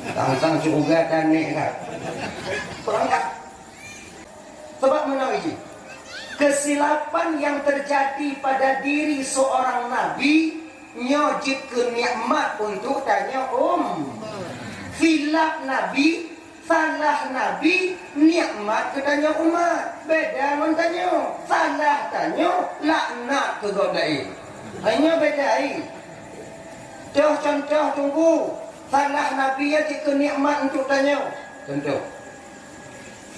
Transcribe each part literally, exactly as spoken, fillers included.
Tang-tang syeuruga tanék ka. Peurangkat. Sabab meunan jih, kesilapan yang terjadi pada diri seorang nabi nyoe jeuet keu nikmat untuk tanyoe umat. Silap nabi, salah nabi, nikmat keu tanyoe umat. Beda ngon tanyoe. Salah tanyoe, laknat keu gob laén. Hai nyoe beda, ai. Toh contoh teungku, salah nabi nyan jeuet keu nikmat untuk tanyoe. Contoh,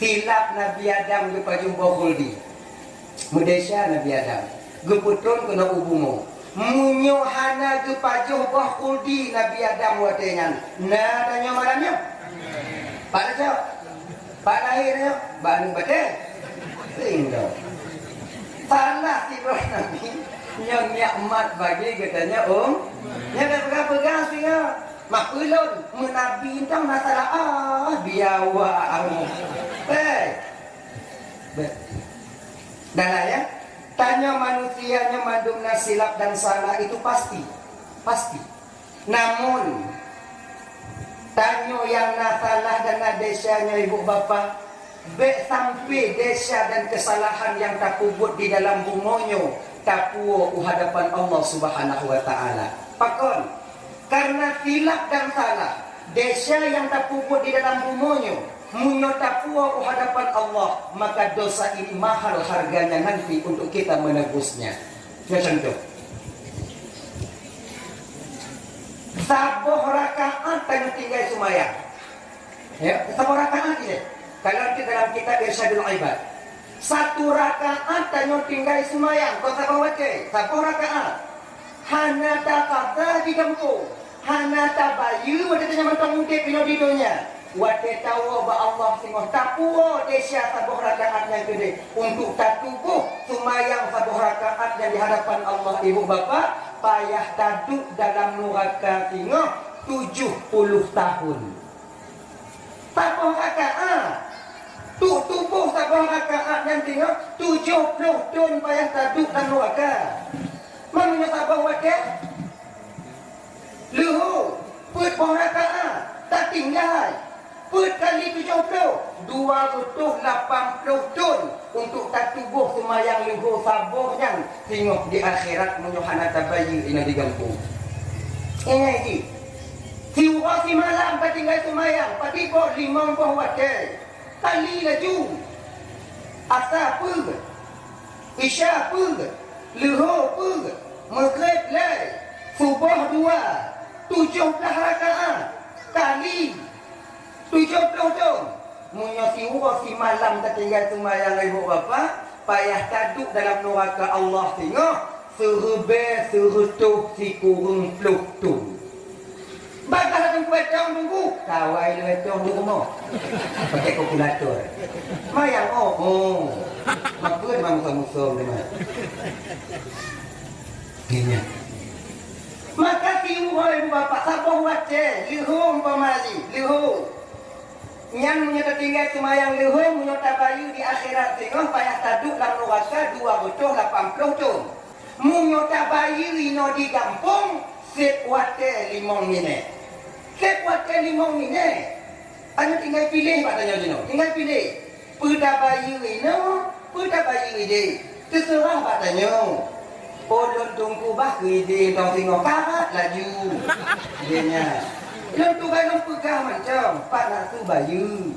silap Nabi Adam geupajoh boh khuldi. Meudesya Nabi Adam. Geupeutrôn keunoe u bumoe. Meunyoe hana geupajoh boh khuldi Nabi Adam watée nyan, na tanyoe malam nyoe? Pat tacok? Pat lahé nyoe? Bak aneuk batée? Sehingga salah sidroe nabi nyoe nikmat bagi geutanyoe umat. Nyan ka peugah-peugah singoh. Mak peulon meunabi tang masalah ah biawa amu. Hei. Be-, Dalam ya, tanyoe manusia nyoe mandum na silap dan salah itu pasti. Pasti. Namun, tanyoe nyang na salah dan na desya nyoe ibu bapak, bék sampai desya dan kesalahan nyang tapeubuet di dalam bumoe nyoe tapuwoe u hadapan Allah Subhanahu wa Taala. Pakon? Karena silap dan salah, desya nyang tapeubuet di dalam bumoe nyoe, meunyoe tapuwoe u hadapan Allah, maka dosa ini mahal harganya nanti untuk kita menebusnya. Nyoe contoh. Saboh rakaat tanyoe tinggai seumayang. Ya, saboh rakaat ilée. Kalau di dalam kitab Irsyadul Ibad, satu rakaat tanyoe tinggai seumayang, kon saboh watée, saboh rakaat. Hana taqadha di gampông, hana tabayeue watée tanyoe mantong udeb inoe di donya. Watée tawoe bak Allah singoh tapuwoe desya saboh rakaat nyang keudeh untuk tatuboh seumayang saboh rakaat nyang di hadapan Allah ibu bapak, payah taduek dalam nuraka singoh tujoh puluh tahun. Saboh rakaat. Tu-, tuboh saboh rakaat nyan singoh tujoh ploh thon payah taduek lam nuraka. Meunyoe saboh watée leuhô, peuet boh rakaat, tatinggai, peuet kali tujoh ploh, dua reutôh lapan ploh thon untuk tatuboh seumayang leuhô saboh nyan singoh di akhirat meunyoe hana tabayeue inoe di gampông. Ingat jih, siuroe simalam tatinggai seumayang, padum boh limong boh watée. Kali laju. Asa peue? Isya peue? Leuhô peue? Meugréb lhée? Suboh dua? Tujoh blaih rakaat. Kali tujoh ploh thon. Meunyoe siuroe simalam tatinggai seumayang ibu bapak, payah taduek dalam nuraka Allah singoh, siribée sireutôh sikureueng ploh thon. Bagaih lam kuetong teungku, kawai lé etong di rumoh. Pakai kalkulator. Mayang, oh, oh. Makun mang musom-musom ni mah. Ingat. Maka siuroe ibu bapak saboh watée, leuhô umpama jih, leuhô. Nyan meunyoe tatinggai seumayang leuhô, meunyoe tabayeue di akhirat singoh payah taduek lam nuraka dua reutôh lapan ploh thon. Meunyoe tabayeue inoe di gampông, seb watée limong minét. Seb watée limong minét. Tanyoe tinggai piléh bak tanyoe jinoe. Tinggai piléh. Peue tabayeue inoe, peue tabayeue idéh. Teuseurah bak tanyoe. Oh, lôn teungku bah keu idéh tong singoh karat laju. Idéh nyan. Lôn tugai lôn peugah macam, pat na su bayeue.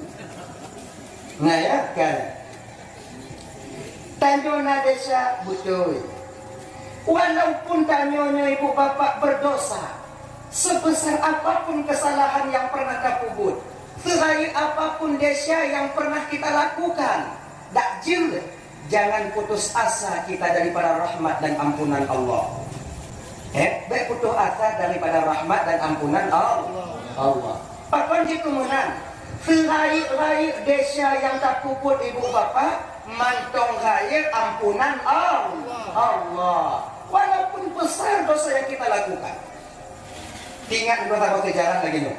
Nah, ya, kan? Tanyoe na desya beutôi. Walaupun tanyoe nyoe ibu bapak berdosa, sebesar apapun kesalahan yang pernah tapubuet, serayeuk apapun desya yang pernah kita lakukan, dak jeuet, jangan putus asa kita daripada rahmat dan ampunan Allah. Eh, bék putus asa daripada rahmat dan ampunan Al-, Allah. Pakon jih keu meunan? Seurayeuk-rayeuk desya nyang tapubuet ibu bapak, mantong rayeuk ampunan Al-, Allah. Walaupun besar dosa yang kita lakukan. Ingat dosa-dosa jalan lagi nyoe.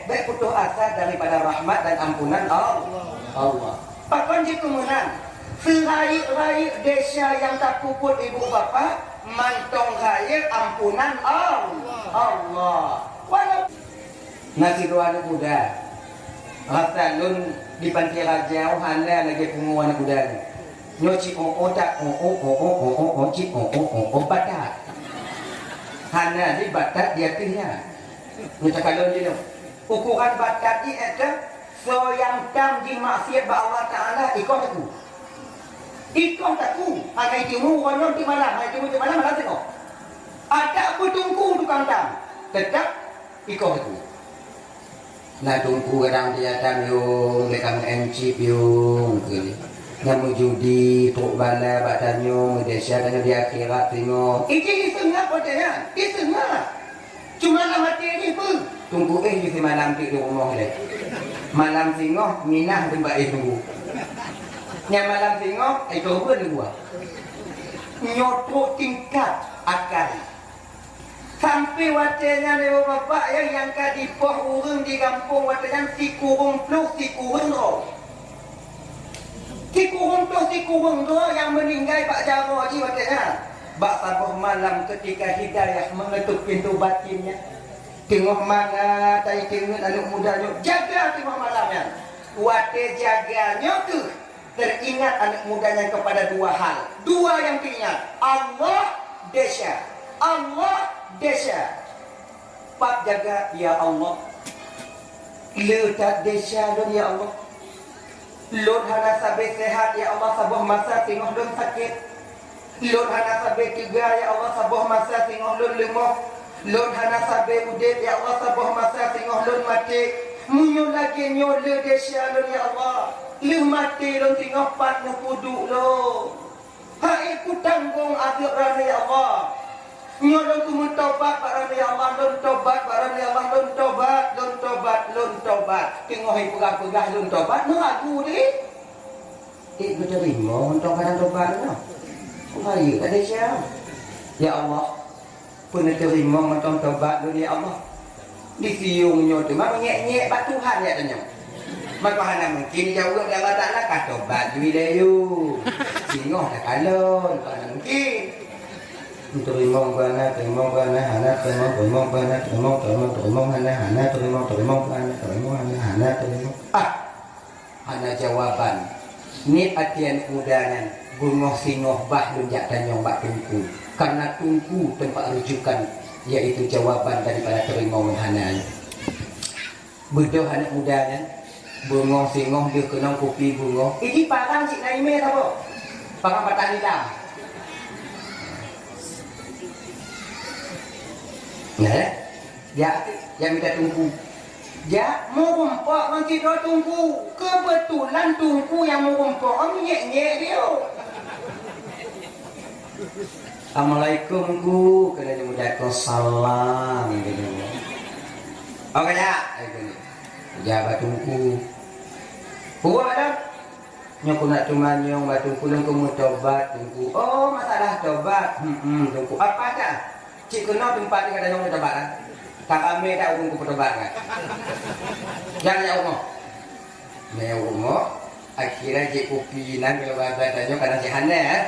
Bék putus asa daripada rahmat dan ampunan Al-, Allah. Pakon jih keu meunan? Seurayeuk-rayeuk desya nyang tapubuet ibu bapak, mantong rayeuk ampunan Al-, Allah. Walaupun Na sidroe aneuk muda, rasa lôn di Pantai Raja, oh, hana lagèe pungo aneuk muda nyoe. Nyoe cit o-o that, o-o, o-o, o-o, o, cit o-o, o-o, batat. Hana lé batat di ateueh nyan. Nyoe takalon jinoe. Ukuran batat jih, eh, soe nyang tam jih maksiat bak Allah Taala, ikoh teungku. Ikoh teungku, hana iteumèe uroe nyoe teuk malam, hana iteumèe teuk malam, malam teungoh. Adak peuteungku tukang tam, teutap ikoh teungku. Na teungku kadang dia tam yong, dia tam M chip yong, keu ni. Nyang meujudi, trok bala bak tanyoe, meudesya tanyoe di akhirat teungoh. Iji iseungab watèe nyan, iseungab. Cuma lam até jih peue? Teungku éh jih simalam pih di rumoh lé. Malam singoh, minah teumpat éh teungku. Nyang malam singoh, éh, coba dua. Nyoe trok tingkat akai. Sampai watèe nyan lé bapak ya, nyang ka dipoh ureueng di gampông watèe nyan sikureueng ploh, sikureueng droe. Sikureueng ploh sikureueng droe nyang meuninggai bak jaroe jih watèe nyan. Bak saboh malam keutika hidayah meungeutôp pintoe batin nyan. Teungoh mangat taingat aneuk muda nyoe jaga teungoh malam nyan. Watèe jaga nyoe keuh teuingat aneuk muda nyan keupada dua hal. Dua nyang teuingat, Allah, desya. Allah, desya. Pat jaga, ya Allah. Le that desya lôn, ya Allah. Lôn hana sabe sehat, ya Allah, saboh masa singoh lôn sakét. Lôn hana sabe teuga, ya Allah, saboh masa singoh lôn leumoh. Lôn hana sabe udép, ya Allah, saboh masa singoh lôn maté. Meunyoe lagèe nyoe le desya lôn, ya Allah, lheueh maté lôn singoh pat neupeuduek lôn. Hai kutanggong azeub Droeneuh, ya Allah. Nyoe lôn keumeung tobat bak Droeneuh, ya Allah, lôn tobat bak Droeneuh, ya Allah, lôn tobat, lôn tobat, lôn tobat. Teungoh ipeugah-peugah lôn tobat, meuragu deh. Eh, beuteurimong mantong kadang tobat nyoe. Kok rayeuk ka desya? Ya Allah, Peue neuteurimong mantong tobat lôn, ya Allah. Disiueng nyoe teuma meungék-ngék bak Tuhan, ya tanyoe. Maka hana mungken jaweueb lé Allah Taala, "Ka tobat jih lé yue." Singoh takalon, hana mungken. Teurimong bana, teurimong bana, hana teurimong, teurimong bana, teurimong, teurimong, teurimong hana, hana teurimong, teurimong bana, teurimong hana, hana teurimong. Ah! Hana jawaban. Niet até aneuk muda nyan, beungoh singoh bah lôn jak tanyong bak teungku. Karena teungku teumpat rujukan, yaitu jawaban daripada teurimong hana nyan. Beudôh aneuk muda nyan, beungoh singoh lheueh keunong kupi beungoh. Ini parang cit na imé saboh. Parang patah lilam. Nah, ya. Jak, jak mita teungku. Jak, meurumpok ngon sidroe teungku. Keubeutulan teungku nyang meurumpok ngon nyék-nyék jih. "Assalamualaikum, Ku." Keuneuk jeuet, "Waalaikumsalam." Oke, jak. Jak bak teungku. Puwoe dah. Nyoe keuneuk teumanyong bak teungku, lôn keuneuk meutobat, teungku. Oh, masalah tobat. Hmm, teungku. Apa dah? Cit keunoe teumpat nyoe ka tanyong meutobat, ah? Ka ramé that ureueng keupeue tobat, kan? Nyang nyak rumoh. Nyak rumoh, akhirnya jih kupi nan kalau bahasa tanyoe kadang sih hana, eh?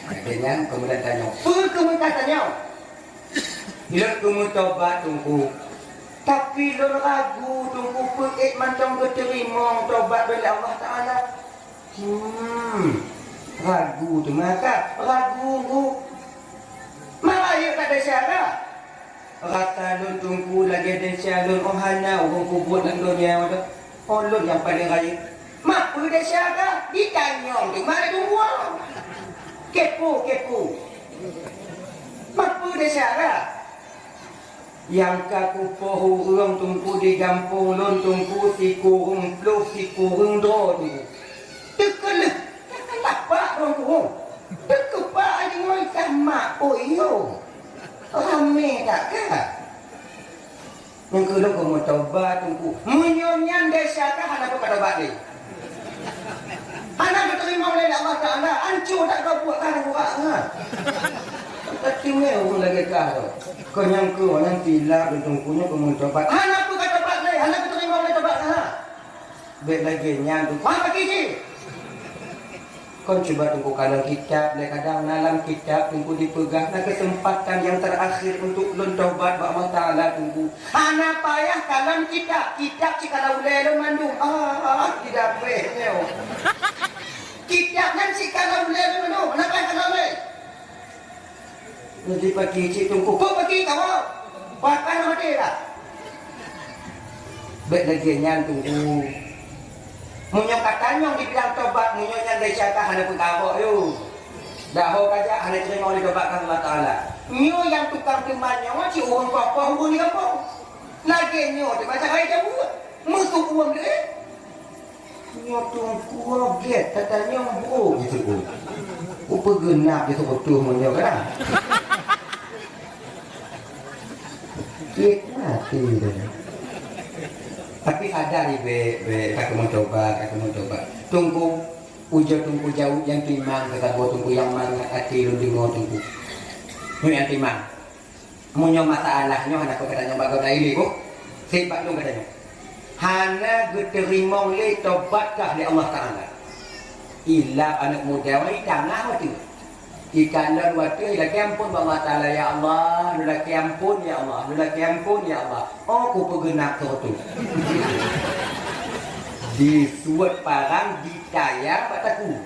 Lagèe nyan, kemudian tanyong, "Peue keuh meukat tanyong?" "Lôn keuneuk meutobat, Teungku. Tapi lôn ragu, Teungku, peuet mantong geuteurimong tobat lôn lé Allah Taala." Hmm, ragu teuma ka, ragu, Teungku. Meuayeuk ka desya ka. Rasa lôn, Teungku, lagèe desya lôn, oh, hana ureueng peubuet lam donya nyoe. Oh, lôn nyang paleng rayeuk. Mapeue desya ka? Jitanyong teuma lé Teungku. Kepo, kepo. Mapeue desya ka? Nyang ka kupoh ureueng, Teungku, di gampông lôn, Teungku, sikureueng ploh sikureueng droe, Teungku. Teukeuleuh, teukeuleuh bak droe, Teungku. Teukeuleuh bak, deungoe ka mak, oh, iyo. Ramé that ka. Nyang keu lôn keuh meutobat, Teungku. Meunyoe nyan desya ka, hana peue ka tobat lé. Hana geuteurimong lé Allah Taala, ancô that ka buet ka buet, ha. Tapi mé ureueng lagèe ka tu. Keu nyang keu, nyang tilap, Teungku, nyoe keuh meutobat. Hana peue ka tobat lé, hana geuteurimong lé tobat, ha. Bèk lagèe nyan, Teungku. Ha, bagi jih. Kon cuba Teungku kalon kitab, lé kadang na lam kitab Teungku dipeugah na keuseumpatan nyang teurakhir untuk lôn tobat bak Allah Taala Teungku. Hana payah kalon kitab, kitab cit ka na ulèe lôn mandum. Ah, tidak boleh nyoe. Kitab nyan cit ka na ulèe lôn mandum, hana payah kalon lé. Nanti pagi cit Teungku, kok pagi kawa? Bahkan mati dah. Bèk lagèe nyan Teungku. Meunyoe ka tanyong dibilang tobat, meunyoe nyan desya ka hana peugabok yôh. Dah ho kajak hana teurimong lé tobat keu Allah Taala. Nyoe nyang tukang teumanyong cit ureueng poh-poh ureueng di gampông. Lagèe nyoe teuma cara jaweueb. Meusup ureueng deh. Nyoe Teungku gèt tatanyong brôk jiteupeue. Upeugeunap jiteupeue meunyoe kan. Gèt maté dah. Tapi sadar bèk, bèk, ka keumeung tobat, ka keumeung tobat. Teungku, ujoe Teungku jaweueb nyang timang keu saboh Teungku nyang mangat até lôn deungoe Teungku. Nyoe nyang timang. Meunyoe masalah nyoe hana peue katanyong bak gata ilée boh, seb bak lôn katanyong. Hana geuteurimong lé tobat kah lé Allah Taala. Ilap aneuk muda wai tangah watèe. Ikalon watèe ilakèe ampôn bak Allah Taala, "Ya Allah, lôn lakèe ampôn ya Allah, lôn lakèe ampôn ya Allah." Oh, kupeugeunap keu reutôh. Disuet parang ditayang bak takue.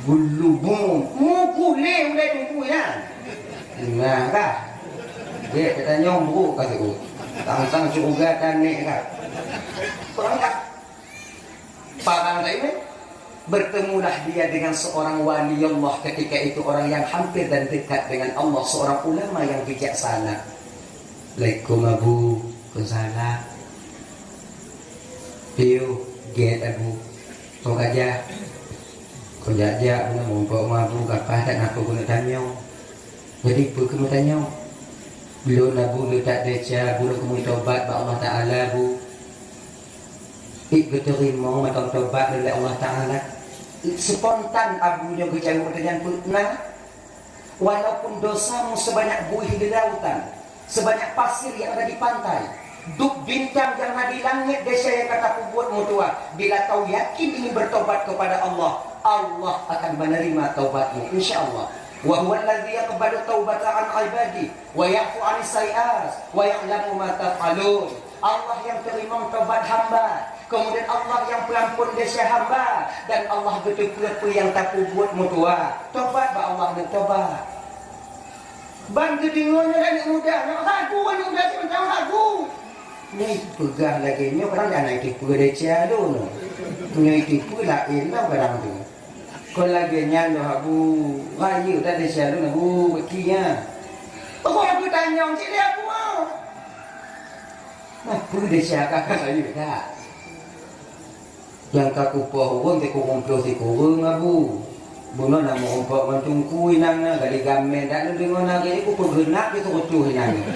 Geulubong, muku lé ulèe Teungku nyan. Nah, kah? Gèt tatanyong brôk ka siku. Sang-sang syeuruga tanék kah? Peurangkat. Parang laén, bertemulah dia dengan seorang wali Allah ketika itu, orang yang hampir dan dekat dengan Allah, seorang ulama yang bijaksana. "Assalamualaikum, Abu." "Waalaikumsalam." "Piôh, gèt, Abu." "Soe kajak?" "Kon jak-jak, bunoe mumpok ngon Abu, kapah that na peue keuneuk tanyong." "Jadi, peue keuneuk tanyong?" "Lôn, Abu, lôn that desya, Abu, lôn keumeung tobat bak Allah Taala, Abu." Ih, geuteurimong mantong tobat lôn lé Allah Taala. Spontan Abu nyoe geujaweueb, "Teunyang peue na? Walaupun dosamu sebanyak buih di lautan, sebanyak pasir yang ada di pantai, dub bintang yang na di langét, desya nyang ka tapeubuet meutuwah, bila kau yakin ingin bertobat kepada Allah, Allah akan menerima taubatmu, insya Allah. Wa huwallazi yaqbalu taubata an ibadi, wa ya'fu anis sayyi'at, wa ya'lamu ma taf'alun." Allah nyang teurimong tobat hamba, kemudian Allah nyang peuampôn desya hamba, dan Allah geuteupeue peue nyang tapeubuet meutuwah. Tobat bak Allah, neutobat. Ban geudeungoe nyoe aneuk muda, nyoe ragu aneuk muda, simantang ragu. Nyoe peugah lagèe nyoe, kadang aneuk teupeue desya lôn. Nyoe teupeue laén lom kadang tu. Kon lagèe nyan lôn, Abu, rayeuk that desya lôn, Abu, beuki nyan. Oh, Abu tanyong cit lé Abu, ah. Nah, peue desya ka, ka rayeuk that. Nyang ka kupoh ureueng teukureueng ploh sikureueng, Abu. Bunoe na meurumpok ngon Teungku inong na, gali gamen that lôn deungoe na geuh, kupeugeunap di seureutôh inong na.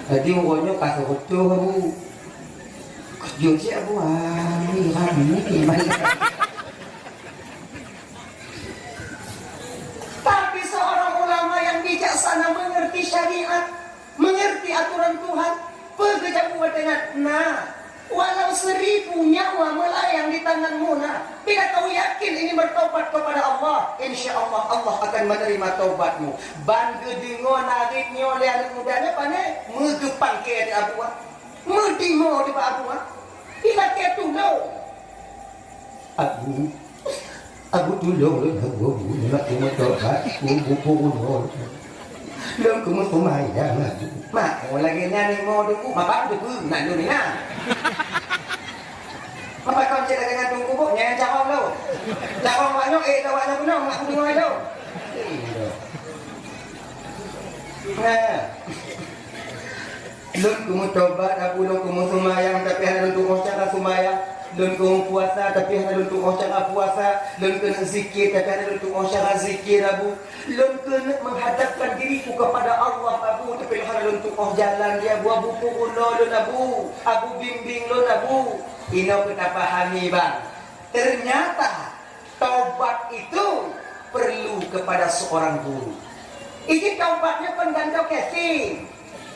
Jadi uroe nyoe ka seureutôh, Abu. Keujot cit, Abu. Ah, rami, rami. Tapi seorang ulama yang bijaksana mengerti syariat, mengerti aturan Tuhan, peue geujaweueb watèe nyan? Nah, walau seribu nyawa melayang di tanganmu, nah, bila kau yakin ingin bertobat kepada Allah, insya Allah, Allah akan menerima taubatmu. Ban geudeungoe narit nyoe lé aneuk muda nyoe, pane meugeupangke di Abu, ah. Meudingoe di Abu, ah. Ilakèe tulông. Abu, Abu tulông lôn, Abu, Abu, lôn keumeung tobat, Abu, Abu, Abu, lôn. Lôn keumeung seumayang, Abu. Mak, oh, lagèe nyan ni mo Teungku, mapa Teungku, nak lôn ingat. Mapa kon cit lagèe nyan Teungku, Buk, nyan carông lôn. Carông awak nyoe, eh, awak nyoe keunoe, mak Teungku nyoe lôn. Nah. Lôn keumeung tobat, Abu, lôn keumeung seumayang, tapi hana lôn tu'oh cara seumayang. Lôn keumeung puasa, tapi hana lôn tu'oh cara puasa. Lôn keuneuk zikir, tapi hana lôn tu'oh cara zikir, Abu. Lôn keuneuk menghadapkan diriku kepada Allah, Abu, tapi hana lôn tu'oh jalan, ya Abu. Abu, peurunoe lôn, Abu. Abu, bimbing lôn, Abu. Inoe keu tapahami, Bang. Ternyata, taubat itu perlu kepada seorang guru. Iji taubat nyoe kon gantoe casing.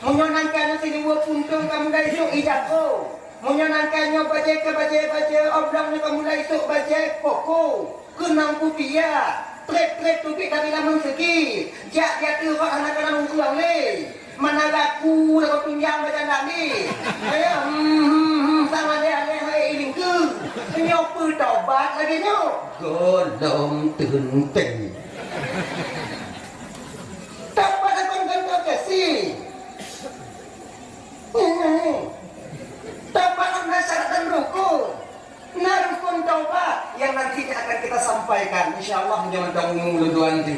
Meunyoe nangka nyoe siluweue puntông ka mulai sôk ijako. Meunyoe nangka nyoe bajèe ka bajèe, bajèe oblong nyoe ka mulai sôk bajèe koko. Keunong kupiah, trép-trép teubiet dari lam meuseuti, jak di ateueh rot hana kalon ureueng lé. Mana gaku lagoe tunjang bak jalan ni. Eh, hmm, hmm, hmm, sama lé-lé hai ilingkeue. Nyoe peutobat lagèe nyoe. Golom teuntèe. Tobat akan gantoe keusi. Tobat na syarat dan rukun. Na rukun taubat yang nantinya akan kita sampaikan, insya Allah, meunyoe mantong umu ulôn dua nanti.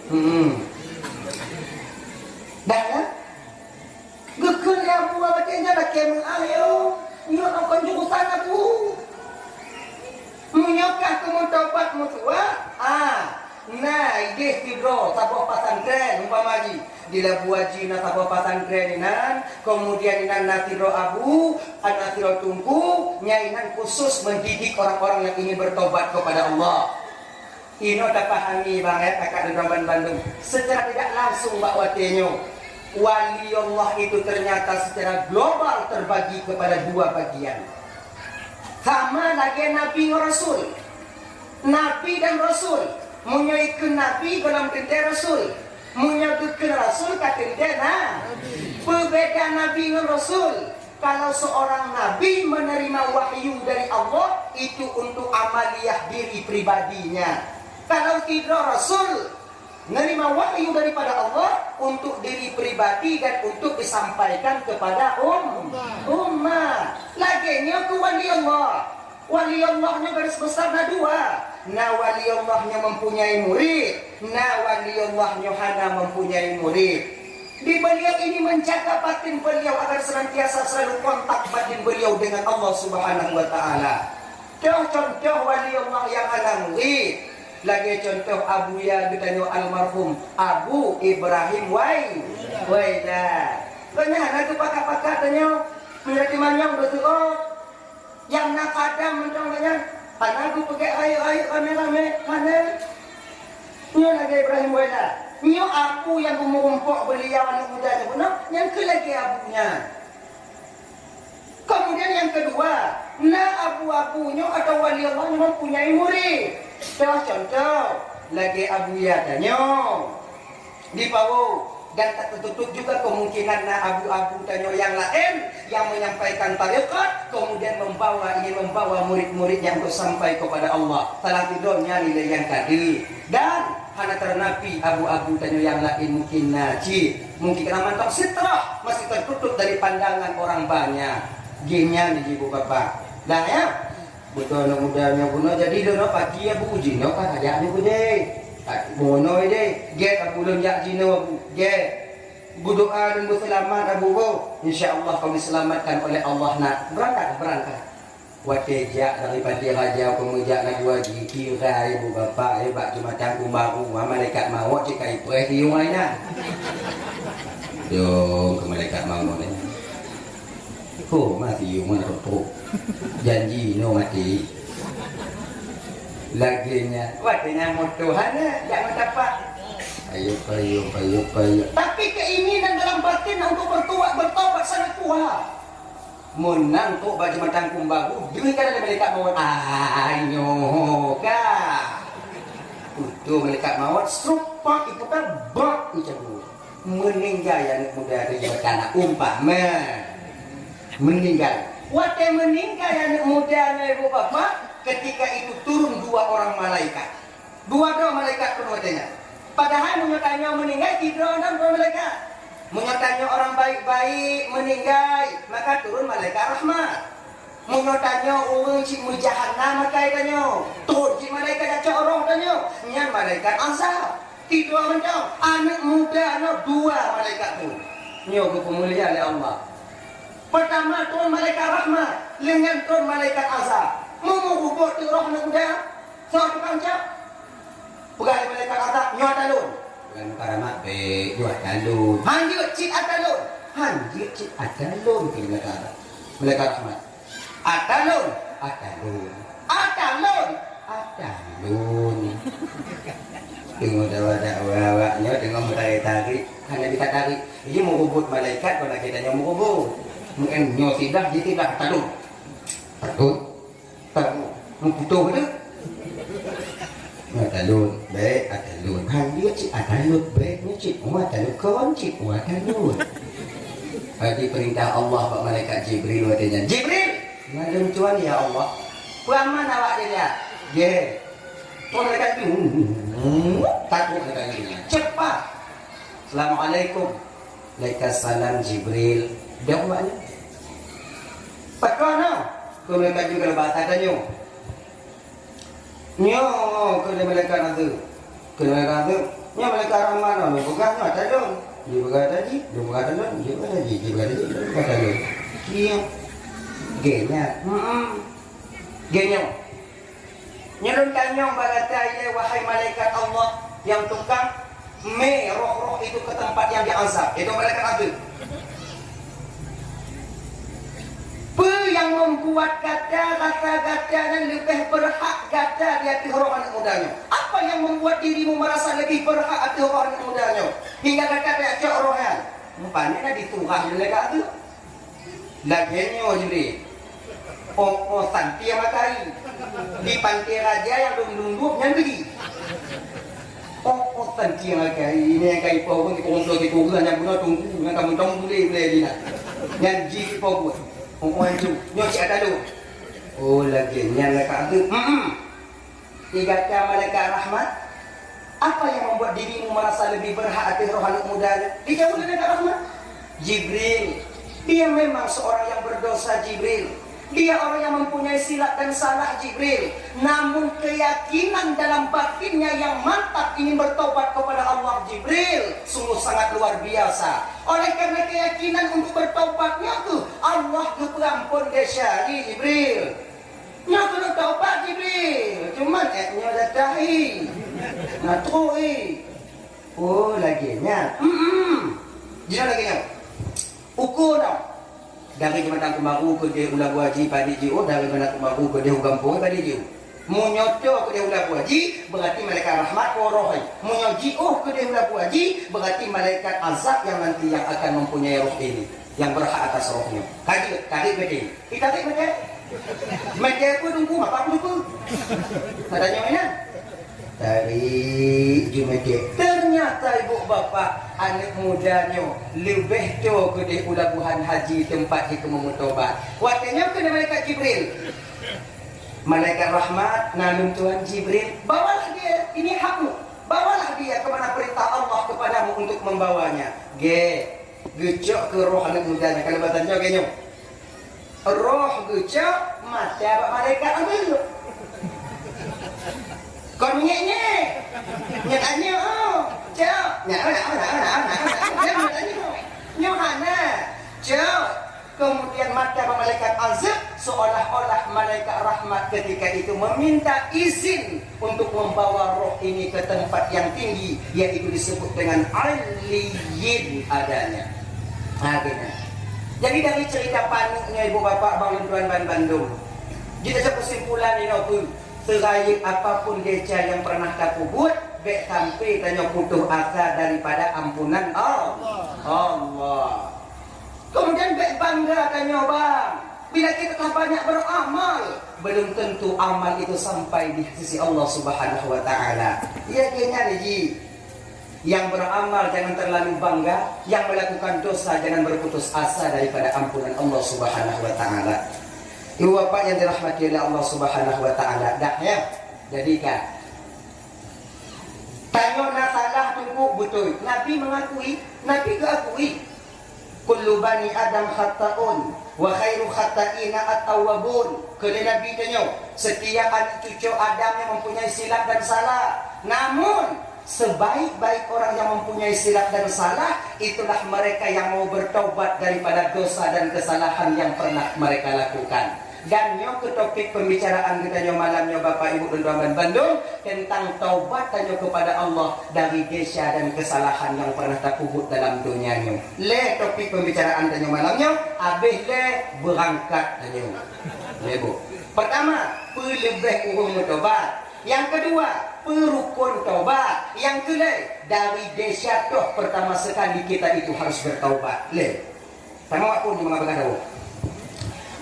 Hmm. Dah, ya? Geukheun lé Abu watèe nyan lakèe meu'ah, yo. Nyoe kon jurusan Abu. Meunyoe ka keumeutaubat meutuwah, ah, na idéh sidroe saboh pesantren umpama jih. Di Labuhan Bajo na saboh pesantren inan, kemudian inan na sidroe abu, na sidroe teungku, nyang inan khusus mendidik orang-orang yang ingin bertobat kepada Allah. Inoe tapahami bang, eh, kakak dan rakan bandum. Secara tidak langsung bak watèe nyoe, wali Allah itu ternyata secara global terbagi kepada dua bagian. Sama lagèe nabi ngon rasul. Nabi dan rasul. Meunyoe ikheun nabi, golom teuntèe rasul. Meunyoe geukheun rasul, ka teuntèe na. Peubeda nabi ngon rasul. Kalau seorang nabi menerima wahyu dari Allah, itu untuk amaliyah diri pribadinya. Kalau sidroe rasul, nerima wahyu daripada Allah untuk diri pribadi dan untuk disampaikan kepada um-, umat. Lagèe nyoe keu wali Allah. Wali Allah nyoe garis besar na dua. Na wali Allah nyoe mempunyai murid, na wali Allah nyoe hana mempunyai murid. Di beliau ini menjaga batin beliau agar senantiasa selalu kontak batin beliau dengan Allah Subhanahu wa Ta'ala. Toh contoh wali Allah nyang hana murid, lagèe contoh Abuya geutanyoe almarhum Abu Ibrahim Wai-, Waida. Gobnyan hana geupakat-pakat tanyoe, meunyoe timanyong beutôi. Nyang na kadam mantong gobnyan, hana geupeugèt rayeuk-rayeuk ramé-ramé, hana. Nyoe lagèe Ibrahim Waida. Nyoe abu nyang geumeurumpok beuliau aneuk muda nyoe bunoe, nyan keuh lagèe abu nyan. Kemudian yang kedua, na abu-abu nyoe atawa wali Allah nyoe mempunyai murid. Contoh, lagèe Abuya tanyoe di Pawo, dan tak tertutup juga kemungkinan na abu-abu tanyoe nyang laén nyang menyampaikan tarekat, kemudian membawa, ingin membawa murid-muridnya untuk sampai kepada Allah. Salah sidroe nyan nilai nyang ka deuh. Dan hana teunapi abu-abu tanyoe nyang laén mungkin na cit, mungkin keunan mantong sitrah, masih tertutup dari pandangan orang banyak. Geuh nyan jih ibu bapak. Dah ya? Beutôi aneuk muda nyoe bunoe jadi droeneuh pati abu jinoe ka tajak nyoe keudeh. Bunoe deh, gèt abu lôn jak jinoe abu, gèt. Beudoa dan beuseulamat abu boh. Insya Allah kami selamatkan oleh Allah nak. Berangkat, berangkat. Watèe jak dari Pantai Raja, kami jak na dua jih, kira ibu bapak, eh, bak jeumatang Kumbang, malaikat mawöt cit ka ipreh yuem ai na. Dong keu malaikat mawöt, eh. Ho, masih yuem mana tu? Janji no mati. Lagèe nyan, watèe nyan moto hana, jak meudapat. Ayo, ayo, ayo, ayo. Tapi keinginan dalam batin untuk bertobat, bertobat sangat kuat. Meunang trok bak jeumatang Kumbang, deuh ka lé malaikat mawöt. Ayo ka. Utoh malaikat mawöt, sruk, pak, iputar, bak, icabut. Meninggai aneuk muda teuh, umpama meninggai. Watèe meninggai aneuk muda nyoe, ibu bapak, ketika itu turun dua orang malaikat. Dua droe malaikat turun watèe nyan. Padahai meunyoe tanyoe meninggai, sidroe, na dua malaikat. Meunyoe tanyoe orang baik-baik meninggai, maka turun malaikat rahmat. Meunyoe tanyoe ureueng cit meujahat na makai tanyoe, trok cit malaikat jak cok roh tanyoe, nyan malaikat azab. Sidroe mantong, aneuk muda nyoe dua malaikat tu. Nyoe geupeumulia lé Allah. Peutama turun malaikat rahmat, lheueh nyan turun malaikat azab. Meumeurugot teuk roh aneuk muda, soe tukang cok? Peugah lé malaikat azab, "Nyoe ata lôn." Lôn karama bèk, "Nyoe ata lôn." "Han jeuet cit ata lôn." "Han jeuet cit ata lôn," kheun malaikat azab. Malaikat rahmat, "Ata lôn." "Ata lôn." "Ata lôn." "Ata lôn." Teungoh dawa-dawa awak nyoe teungoh meutarék-tarék, hana bisa tarék. Jadi meurugot malaikat, kon lagèe tanyoe meurugot. Meu'en nyoe sidah, jih sidah, ata lôn. Ata lôn. Tahu, meuputoh tu. Nyoe talon, bèk atalon. Han jeuet cit atalon, bèk nyoe cit, oh atalon, kon cit, oh atalon. Jadi perintah Allah bak malaikat Jibril watèe nyan, "Jibril!" "Ngon lôn tuan, ya Allah." "Peue aman awak dia?" "Ye." Tuan malaikat Jibril, takut malaikat Jibril. "Cepat." "Assalamualaikum." "Waalaikumsalam Jibril." Dong awak nyan. "Pakon na?" Keu malaikat Jibril bak tanyoe. Nyoe keuneuk malaikat azeub. Keuneuk malaikat azeub. Nyoe malaikat rahmat, lôn peugah nyoe ata lôn. Jipeugah ata jih, lôn peugah ata lôn, jipeugah ata jih, jipeugah ata jih, lôn peugah ata lôn. Kieng. Geuh nyan. Hmm. Geuh nyoe. Nyoe lôn tanyong bak gata ilèe, wahai malaikat Allah nyang tukang mé roh-roh itu ke tempat yang diazab, yaitu malaikat azeub. Peue nyang membuat gata rasa gata nyan leubeh berhak gata di ateueh roh aneuk muda nyoe? Apa yang membuat dirimu merasa lebih berhak ateueh roh aneuk muda nyoe hingga gata tajak cok roh nyan? Rupanya na diturah lé malaikat azeub. Lagèe nyoe Jibril. Oh, oh, santieng akai. Di Pantai Raja nyang dum-dum nyan bri. Oh, oh, santieng akai. Ini nyang kai po pun tipu unsur tipu unsur nyang bunoe tunggu nyang kamoe tong bulé-bulé di na. Nyan jih tipu buet. Oh, oh, antu. Nyoe cit ata lôn. Oh, lagèe nyan lah ka azeub. Hmm. Di gata malaikat rahmat, apa yang membuat dirimu merasa lebih berhak ateueh roh aneuk muda nyoe? Dijaweueb lé malaikat rahmat, "Jibril, dia memang seorang yang berdosa, Jibril. Dia orang yang mempunyai silap dan salah, Jibril. Namun keyakinan dalam batinnya yang mantap ingin bertobat kepada Allah, Jibril, sungguh sangat luar biasa. Oleh karena keyakinan untuk bertobatnya tu, Allah geupeuampon desya jih, Jibril." Nyoe keuneuk tobat Jibril, cuman ék nyoe datang hi. Na trok hi. Oh, lagèe nyan. Hmm. Jinoe lagèe nyoe. Ukur nyoe. Dari Jeumatang Keumaru keudeh u Labuhan Bajo padit jiôh, dari Jeumatang Keumaru keudeh u gampông padit jiôh. Meunyoe toe keudeh u Labuhan Bajo, berarti malaikat rahmat po roh hi. Meunyoe jiôh keudeh u Labuhan Bajo, berarti malaikat azab yang nanti yang akan mempunyai roh ini, yang berhak atas rohnya. Ka jeuet, ka jeuet berarti. Ih, tarék meuté. Meuté peue Teungku, bapak peue? Katanya mana? Tarék ju meuté. Ternyata ibu bapak, aneuk muda nyoe leubeh toe keudeh u Labuhan Haji teumpat jih keumeung meutobat. Watèe nyoe keuneuk malaikat Jibril. Malaikat rahmat, na lôn tuan Jibril, bawalah dia, ini hakmu. Bawalah dia ke mana perintah Allah kepadamu untuk membawanya. Gèt. Geucok keu roh aneuk muda nyan, kalau bahasa Indonesia geucok. Roh geucok, mata bak malaikat ambil. Kon nyek-nyek. Nyek anyok, oh. Cok. Nyak, oh, nyak, oh, nyak, oh, nyak, oh, nyak, oh, nyak, oh, nyak, oh. Nyoe hana. Cok. Kemudian mata bak malaikat azab, seolah-olah malaikat rahmat ketika itu meminta izin untuk membawa roh ini ke tempat yang tinggi, yaitu disebut dengan Aliyyin adanya. Ha, gitu. Jadi dari cerita paneuk nyoe ibu bapak bang lôn tuan ban bandum, jeuet cok kesimpulan inoe peue? Serayeuk apapun desya nyang pernah tapeubuet, bèk sampai tanyoe putus asa daripada ampunan Allah. Allah. Kemudian bèk bangga tanyoe bang. Bila kita telah banyak beramal, belum tentu amal itu sampai di sisi Allah Subhanahu wa Ta'ala. Ya, kayaknya ji. Yang beramal jangan terlalu bangga, yang melakukan dosa jangan berputus asa daripada ampunan Allah Subhanahu wa Ta'ala. Ibu bapak yang dirahmati oleh Allah Subhanahu wa Ta'ala, dah ya. Jadi kan, tanyoe na salah teungku beutôi. Nabi mengakui, Nabi geukui. Kullu bani Adam khatta'un, wa khairu khatta'ina at-tawwabun. Kheun lé Nabi tanyoe, setiap aneuk cucu Adam nyan mempunyai silap dan salah. Namun, sebaik-baik orang yang mempunyai silap dan salah, itulah mereka yang mau bertaubat daripada dosa dan kesalahan yang pernah mereka lakukan. Dan nyoe keuh topik pembicaraan geutanyoe malam nyoe, Bapak Ibu dan Tuan-tuan bandum, tentang taubat tanyoe kepada Allah dari desya dan kesalahan yang pernah tapeubuet dalam donya nyoe. Lé topik pembicaraan tanyoe malam nyoe, habéh lé beurangkat tanyoe. Lé bu. Pertama, peue leubeh ureuëng meutobat. Yang kedua, peue rukon tobat. Yang keulhèe, dari desya toh pertama sekali kita itu harus bertaubat. Lé. Sama waktu di mengapa kata.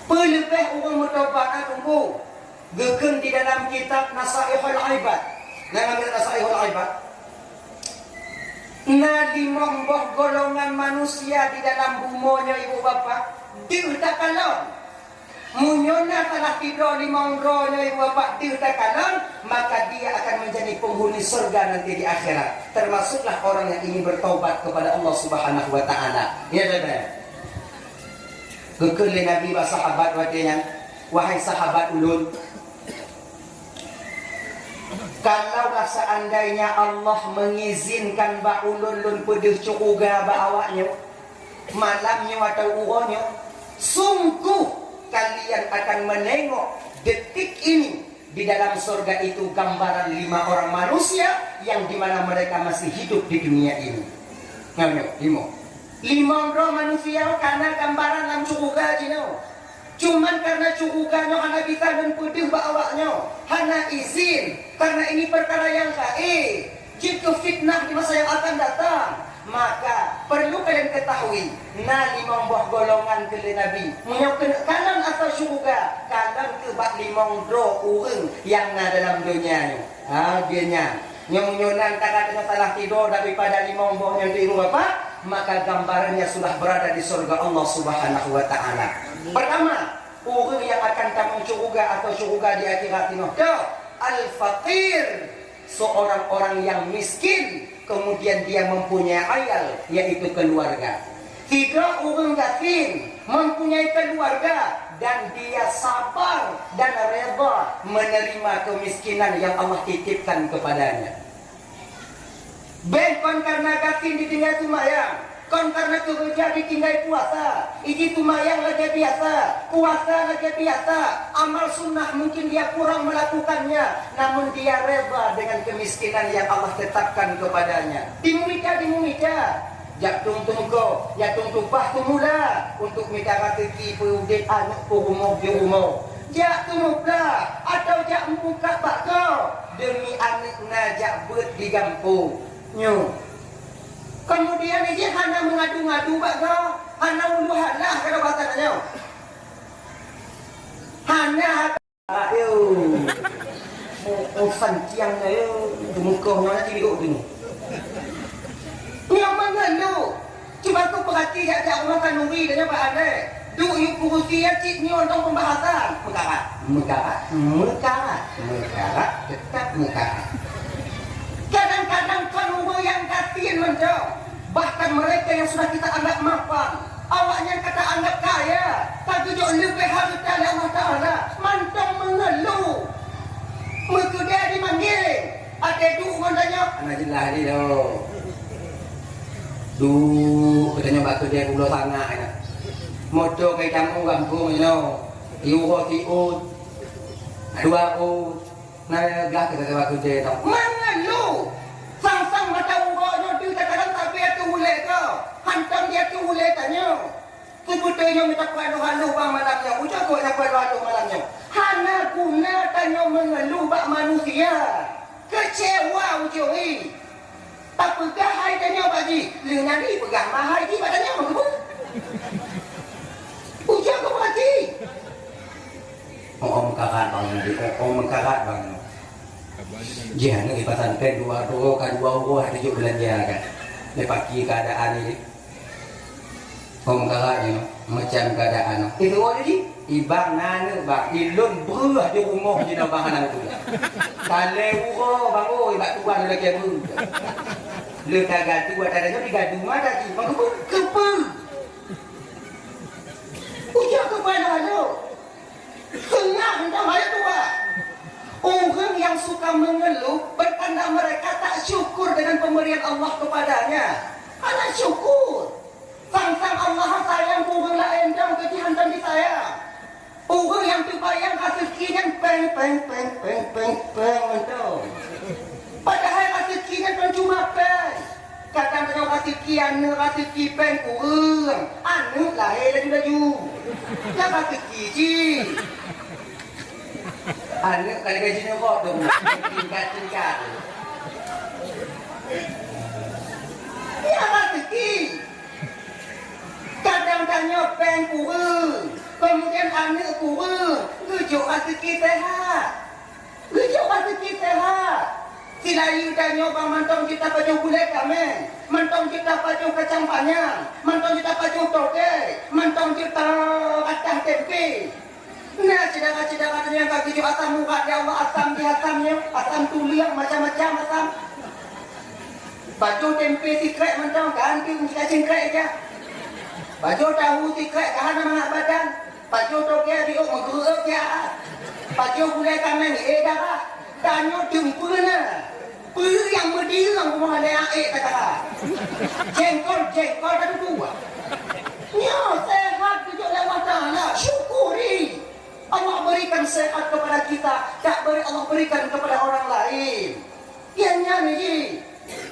Peue leubeh ureuëng meutobat na teungku? Geukheun di dalam kitab Nasaihul Ibad. Nyang namiet Sahihul Ibad. Na limong boh golongan manusia di dalam bumoe nyoe, ibu bapak, deuh takalon. Meunyoe na salah sidroe limong droe nyoe, ibu bapak, deuh takalon, maka dia akan menjadi penghuni surga nanti di akhirat. Termasuklah orang yang ingin bertaubat kepada Allah Subhanahu wa Ta'ala. Ya, saudara. Geukheun lé Nabi bak sahabat watée nyan, "Wahai sahabat ulôn, kalaulah seandainya Allah mengizinkan bak ulôn lôn peudeuh syeuruga bak awaknyoe, malam nyoe atawa uroe nyoe, sungguh kalian akan menengok detik ini di dalam surga itu gambaran lima orang manusia yang dimana mereka masih hidup di dunia ini." Nyoe, nyoe, lima. Lima droe manusia ka na gambaran lam syeuruga jinoe. Cuman karena syeuruga nyoe hana bisa lôn peudeuh bak awaknyoe, hana izin, karena ini perkara yang gaib, jeuet keu fitnah di masa yang akan datang. Maka perlu kalian ketahui, na limong boh golongan keu lé Nabi. Meunyoe keuneuk kalon asoe syeuruga, kalon keu bak limong droe ureuëng nyang na dalam donya nyoe. Ha, dia nyan. Nyoe meunyoe nan takat deungon salah sidroe daripada limong boh nyan tiru apa, maka gambarannya sudah berada di surga Allah Subhanahu wa Ta'ala. Pertama, ureuëng yang akan tamong syeuruga atau syeuruga di akhirat tinoh, al-faqir, seorang orang yang miskin, kemudian dia mempunyai ayal, yaitu keluarga. Sidroe ureuëng gasien mempunyai keluarga dan dia sabar dan redha menerima kemiskinan yang Allah titipkan kepadanya. Bèk kon karena gasien ditinggai seumayang, kon karena keureuja ditinggai puasa. Iji seumayang lagèe biasa, puasa lagèe biasa, amal sunnah mungkin dia kurang melakukannya, namun dia redha dengan kemiskinan yang Allah tetapkan kepadanya. Dimita, dimita. Jak tueng teumeuko, jak tueng tumpah teumula untuk mita raseuki peuudép aneuk peurumoh di rumoh. Jak teumupla atau jak meukat bak gob deumi aneuk na jak beuet di gampông. Nyoe. Kemudian ijih hana meungadu-ngadu bak gob, hana ulu halah keu bahasa nyoe. Hana Ayo. Oh, oh, sanciang ayo. Teumeukoh nyoe nanti diuk tu. Nyoe mangan tu. Cuba tu perhati jak-jak rumah kanduri dan nyoe bak adé. Duek yue kurusi ya cit nyoe untuk pembahasan. Meukarat, meukarat, meukarat, meukarat, tetap meukarat. Kadang-kadang kan ureuëng nyang gasien mantong. Bahkan mereka yang sudah kita anggap mapan, awaknyan ka ta anggap kaya, ka geujok leubeh hareuta lé Allah Taala, mantong meungeuluh. Meukeudée dimanggil, até duek ngon tanyoe, hana jeulaih lé lom. Duek, geutanyoe bak keudée pulo sangat nyan. Moto ka itamong gampông nyoe, iuroe siôt, dua ôt. Na gah keu sawa keudée tau. Mangat lu! Sang-sang mata uroe nyoe deuh takalon sabe ateueh ulée gob. Hantom di ateueh ulée tanyoe. Seubeutôi nyoe mita peuhaloh-haloh bak malam nyoe. Ujoe keu na peuhaloh-haloh malam nyoe. Hana guna tanyoe meungeuluh bak manusia. Keucewa ujoe. Tapeugah hai tanyoe bak jih, lheueh nyan jipeugah ma hai jih bak tanyoe, meukeubeuet. Ujoe keu bak jih. Oh, oh, meukarat bang nyoe, oh, oh, meukarat bang nyoe. Jih aneuk di pesantren dua droe ka dua uroe hana jok beulanja kan. Lé paki keuadaan ni. Hom karak nyoe, macam keadaan nyoe. Itu awak jadi, ibang na aneuk bang, ilôn breuh di rumoh jinoe bang hana tu. Talèe uroe bang, oh, ibak tuan lagèe bu. Le tagadu, ada nyoe digadu mata ki, bang keupeu, keupeu. Ujoe keupeu na aneuk. Seungab mantong hai tuha. Ureuëng yang suka mengeluh, bertanda mereka tak syukur dengan pemberian Allah kepadanya. Hana syukur. Sang-sang Allah sayang keu ureuëng laén, dong keu jih hana disayang. Ureuëng nyang teubayang raseuki nyan péng, péng, péng mantong. Padahai raseuki nyan kon cuma péng. Kadang tanyoe raseuki aneuk, raseuki péng kureueng, aneuk lahé laju-laju. Nyan raseuki jih. Aneuk ka lagèe jineuk rot dong, tingkat-tingkat. Nyan raseuki. Kadang tanyoe péng kureueng, kemudian aneuk kureueng, geujok raseuki seuhat. Geujok raseuki seuhat. Layeue tanyoe bang mantong cit tapajoh gulai kaméng, mantong cit tapajoh kacang panyang, mantong cit tapajoh togé, mantong cit ta-, atah tempe. Na syedara-syedara tanyoe nyang ka geujok asam urat, ya Allah, asam di asam nyoe, asam tuleueng, macam-macam asam. Pajoh tempe sikrék mantong, kan, tu sikrék-sikrék aja. Pajoh tahu sikrék, ka hana mangat badan. Pajoh togé diuk meugeureuek siat. Pajoh gulai kaméng, eh, darah. Tanyoe teumpeue na. Peue nyang meudieueng rumoh lé aék takara. Jengkol-jengkol tadudu. Nyoe sehat geujok lé Allah Taala. Syukuri. Allah berikan sehat kepada kita, tak beri Allah berikan kepada orang lain. Iya nyan ji.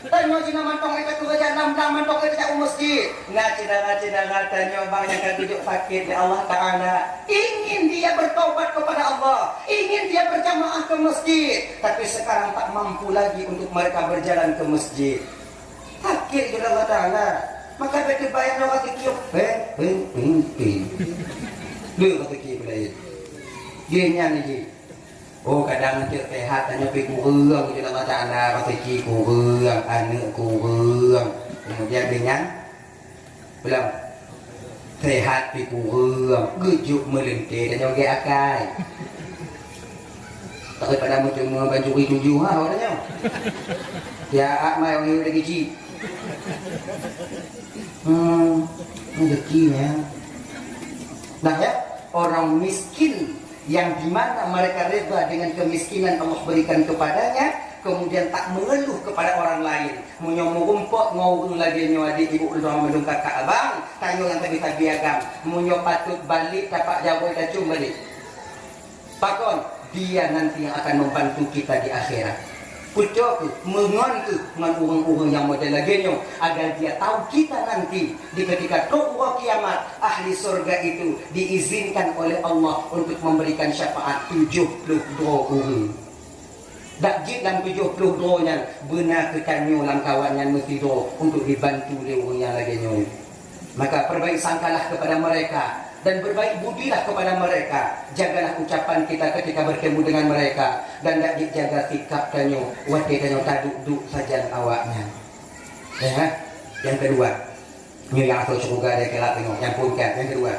Tanyoe jina mantong ita keureuja lam-lam mantong ita jak u masjid. Na syedara-syedara tanyoe bang nyang ka geujok sakét lé Allah Taala. Ingin dia bertaubat kepada Allah, ingin dia berjamaah ke masjid, tapi sekarang tak mampu lagi untuk mereka berjalan ke masjid. Sakét lé Allah Taala. Maka bèk teubayang lom rezeki. Peng, peng, peng, peng. Lé rezeki beulayan. Dia nyan ji. Oh, kadang cit sehat, tanyoe pih kureueng, geujok lé Allah Taala, rezeki kureueng, aneuk kureueng. Kemudian dengan pulang sehat pih kureueng, geujok meulintèe, tanyoe gèt akai. Daripada meuteumé bancuri tujoh ha, awak tanyoe. Ya, ak mai orang hidup lagi cik. Hmm, rezeki ya. Nah ya, orang miskin yang di mana mereka reda dengan kemiskinan Allah berikan kepadanya, kemudian tak mengeluh kepada orang lain. Meunyoe meurumpok ngon ureueng lagèe nyoe, adik ibu ulôn mandum kakak abang, tanyoe nyang tabi-tabi agam. Meunyoe patut balek tapak jaroe tacöm balek. Pakon? Dia nanti yang akan membantu kita di akhirat. Peucok keuh, meungon keuh ngon ureueng-ureueng nyang model lagèe nyoe, agar dia tahu kita nanti di ketika trok uroe kiamat, ahli surga itu diizinkan oleh Allah untuk memberikan syafaat tujoh ploh droe ureueng. Dak jeuet lam tujoh ploh droe nyan, beuna keu tanyoe lam kawan nyan meusidroe untuk dibantu lé ureueng nyang lagèe nyoe. Maka perbaik sangkalah kepada mereka dan berbaik budilah kepada mereka. Jagalah ucapan kita ketika bertemu dengan mereka dan dak jeuet jaga sikap tanyoe watèe tanyoe taduek-duek sajan awak nyan. Ya, yang kedua, nyoe nyang asoe syeuruga di akhirat nyoe, nyang phôn kan, yang kedua.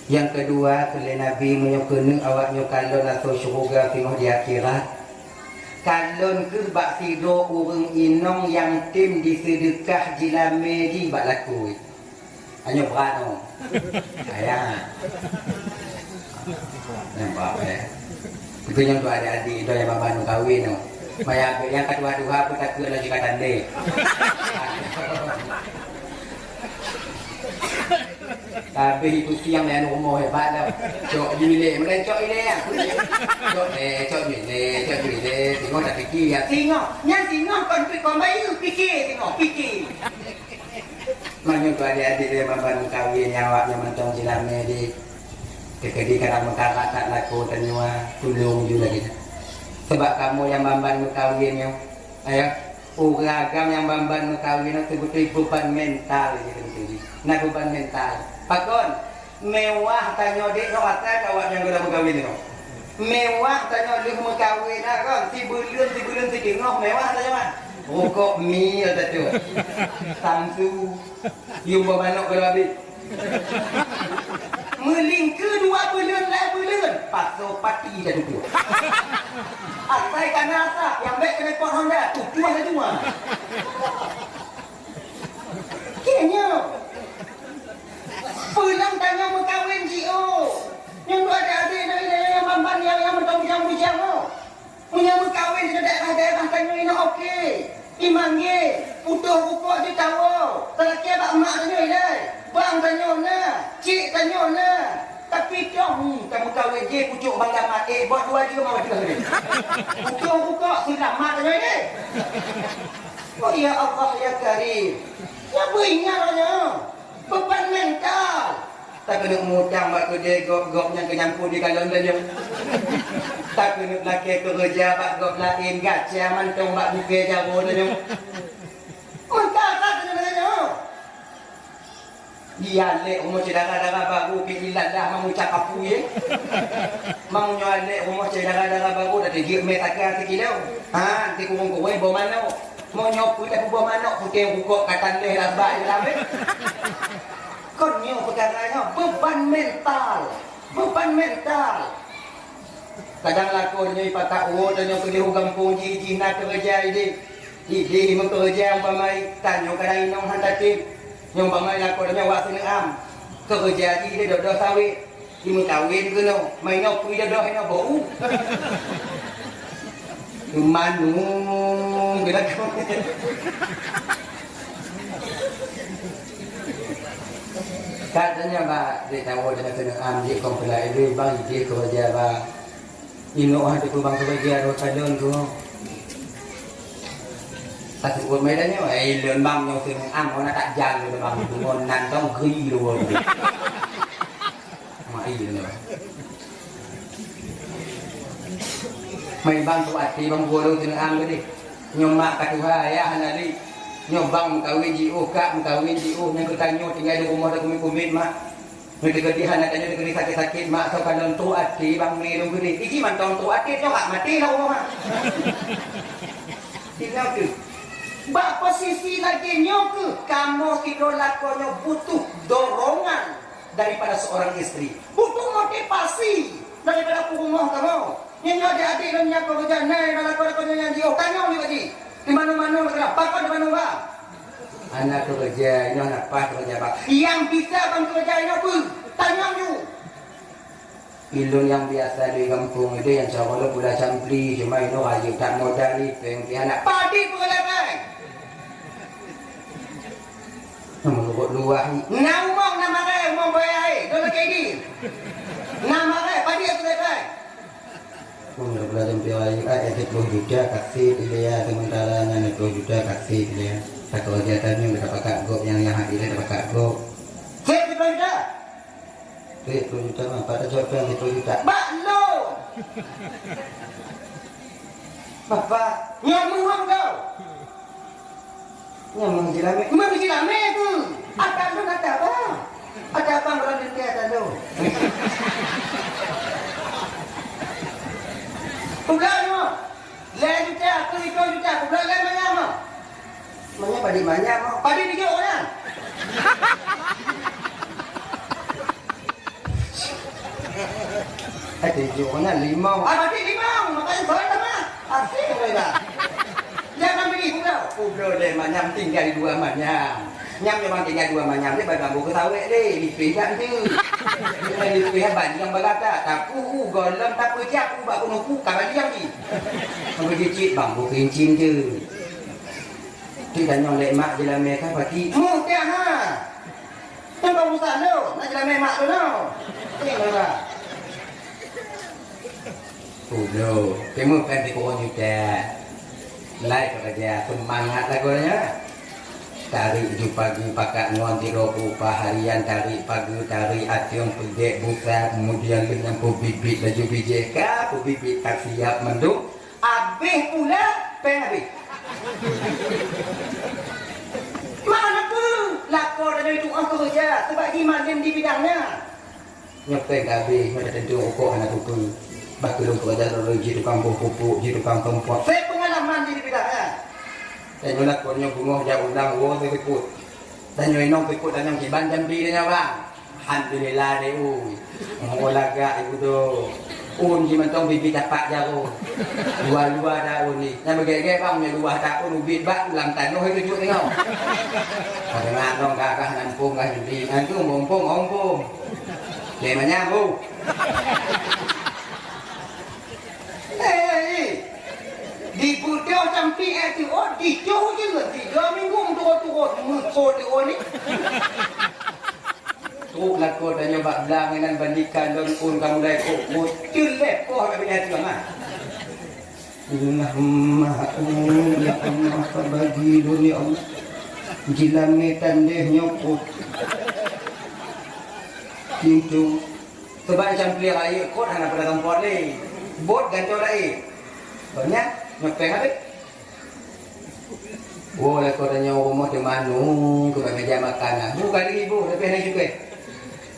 Nyang keudua, kheun lé Nabi, meunyoe keuneuk awak nyoe kalon asoe syeuruga singoh di akhirat, kalon kheueh bak sidroe ureueng inong nyang tem diseudeukah jilamé jih bak lakoe. Nyoe brat nyoe. Ayah. Nampak, eh? Tapi nyoe dua adik-adik, dua nyang babah meukawen nyoe. Maya nyang ka tuha-tuha pun takheun laju ka tandé. Habéh itu siang laén rumoh hebat dah. Cok jilé, meunan cok ilé ya. Cok eh, cok jilé, cok jilé. Singoh tak pikir ya. Singoh, nyan singoh kon pi-, kon bayeue pikir singoh, pikir. Meunyoe tu adik-adik dia mampan meukawen nyan awak nyan mantong jilamé di keukeudikan meukarat tak laku tanyoe tulông ju lagèe nyan. Sebab kamoe nyang mampan meukawen nyoe, ayo, ureueng agam nyang ban-ban meukawen nyoe teubeutôi beuban mental jih teubeutôi jih. Na beuban mental. Pakon? Mewah tanyoe dek nyoe asai keu awak nyang goh meukawen nyoe. Mewah tanyoe lheueh meukawen na kon, sibuleuen, sibuleuen siteungoh mewah tanyoe. Rukok mil tatuek. Samsu. Yum bak manok goh habéh. Meulingkeu dua buleuen, lhèe buleuen, pasoe pati tatuek. Asai ka na asap, nyang bèk keuneuk pot Honda, tutoh laju. Keu nyoe. Peue nyang tanyoe meukawen jiôh. Nyang dua adik-adik nyang, nyang, nyang ban-ban nyang, nyang mantong bujang-bujang nyoe. Meunyoe meukawen di daerah-daerah tanyoe inoe oke. Imanggé, putôh rukok jitawoe, talakèe bak mak tanyoe ilèe, bang tanyoe na, cik tanyoe na. Tapi toh, hmm, ka meukawen jih pucôk bang gamat, eh, buet dua jeuem awak teuh. Putôh rukok seulamat tanyoe deh. Oh ya Allah ya Karim. Ya beuingat nyoe. Beuban mental. Takeuneuk mutang bak keudè gob, gob nyang keu nyampue di kalon tanyoe. Takeuneuk lakèe keureuja bak gob laén, gaca mantong bak bukée jaroe tanyoe. Meukarat tanyoe nyoe. Di alek rumoh syedara-dara baru pih ilat dah mangucap apui, eh. Mangunyoe alek rumoh syedara-dara baru dah teujiek mé takah sikilo. Ha, ti kurung-kurung boh manok. Meunyoe peudah boh manok putéh rukok ka tandeh lasbak di lam, eh. Kon nyoe peukara nyoe beban mental. Beban mental. Kadang lakoe nyoe ipakat uroe tanyoe keudeh u gampông jih, jih na keureuja ideh. Ideh meukeureuja umpama i, tanyoe kadang inong han tatem. Nyoe umpama i lakoe tanyoe awak Seuneuam. Keureuja jih ideh doh-doh sawét. Imeukawen keunoe, ma inoe pui doh-doh inoe bau. Keumanung keu lakoe. Katanya ba, dek tahu dengan Seuneuam jih kong pula ibu bang jih keureuja ba. Inok hati ku bang keureuja dua kalon tu. Tak sebut mai dah nyoe, eh, lôn bang nyoe Seuneuam, mana tak jang lôn bang tu, ngon nan dong geri lôn. Mai lôn. Mai bang tu até bang guru Seuneuam tadi. Nyoe mak ka tuha, ayah hana li. Nyoe bang meukawen jiôh, kak meukawen jiôh, nyang geutanyoe tinggai di rumoh dak kumit-kumit, mak. Nyoe teukeudi hana tanyoe teukeudi sakét-sakét, mak, soe kalon trok até bang mé lôn geude. Iji mantong trok até, nyoe hak maté lam rumoh, mak. Tinggai tu. Bak posisi lagèe nyoe keuh, kamoe sidroe lakoe nyoe butuh dorongan daripada seorang istri. Butuh motivasi daripada peurumoh kamoe. Nyoe nyoe adik-adik lôn nyang keureuja nai, bak lakoe-lakoe nyoe nyang jiôh, tanyong nyoe bak jih. Di mano-mano lagèe, pakon di mano, bang? Hana keureuja, inoe hana paih keureuja, bang. Nyang bisa bang keureuja inoe peue? Tanyong nyoe. Ilôn nyang biasa di gampông itu nyang cara lôn pula campli, cuma inoe rayeuk that modal ni, péng pih hana. Padit peureulèe péng. Meurukot luwah ni. Na umong, na marè, umong boya hai. Dua lagi ni. Na marè, padit peureulèe péng. Pun udah belajar piawai, eh, eh, sepuluh juta kasih dia, sementara nyan sepuluh juta kasih dia. Satu aja tanya kita pakat gop yang, yang hati kita pakat gop. Sip sepuluh juta. Sip sepuluh juta mah, pada jawab yang sepuluh juta. Bak lo. Bapak, nyamuk kau. Nyan meujilamé. Meujilamé tu. Ata lôn ata apa? Ata apa urang teuntèe ata lôn? Peugah nyoe. Lhèe juta, aku lhèe juta, peugah lhèe manyam nyoe. Manyam padit manyam nyoe. Padit dijok nyan. Eh, tujuh mana? Lima. Ah, berarti lima. Makanya soal sama. Asik, boleh tak? Jangan beli pula. Pula deh, manyam tinggal dua manyam. Nyam memang tinggal dua manyam. Dia bagi bambu ke sawit deh. Lipih tak tu? Bukan lipih, abang jangan berkata. Tapi, uh, golom tak pecah. Aku bak kunuku, kawan dia ni. Bambu cicit, bambu kerincin tu. Tu dah nyong lek mak je lah mereka pagi. Mudah, ha? Nyan bak urusan lôn, na jeulamé mak lôn nyoe. Nyan bak. Udah, timu kan di pohon juta. Lai keureuja, seumangat lagoe nyan. Tarék ju pagi pakat ngon sidroe upah harian, tarék pagi, tarék ateueng, peudek busa, kemudian lheueh nyan peubibit laju bijéh ka, peubibit ka siap mandum. Abéh pula, péng abéh. Mana pun, lakoe dan itu engkau kerja sebab jimalem di bidangnya. Nyoe péng ka abéh, nyoe dah tentu rukok hana tupeue. Bah keu lôn kerja lôn ji tukang boh pupuk, ji tukang kompor. Saya pengalaman di bidangnya. Dan nyoe lakoe nyoe bungoh jak ulang woe seupôt. Dan nyoe inong seupôt dan nyang kiban jambi dan nyawa. Alhamdulillah deh, ui. Mau lagak ibu tu. Un ji mantong bibi tapak jaroe. Luwa-luwa daun ni. Nyang beugèt-gèt bang, nyang luwah daun ubit bak lam tanoh itu juk tengok. Pada ngan dong gagah nampung gah judi. Nanti umpung-umpung, umpung. Dia manyam, bu. Eh, eh, eh. Di budoh sampai eh tu, oh, di jauh je, tiga minggu turun-turun, mukot tu, oh, ni. Trok lakoe tanyoe bak blang inan bandikan lôn pun ka mulai kok mucul lé poh ka bina tueng ah. Allahumma, ya Allah, tabagi lôn, ya Allah. Jilamé tandeh nyokot. Pintu. Sebab campli rayeuk kot hana pada tempat ni. Bot gantoe laén. Banyak nyopeng habis. Woe lakoe tanyoe rumoh teumanong keu bak meja makan. Bu kali ibu, tapi hana cukup.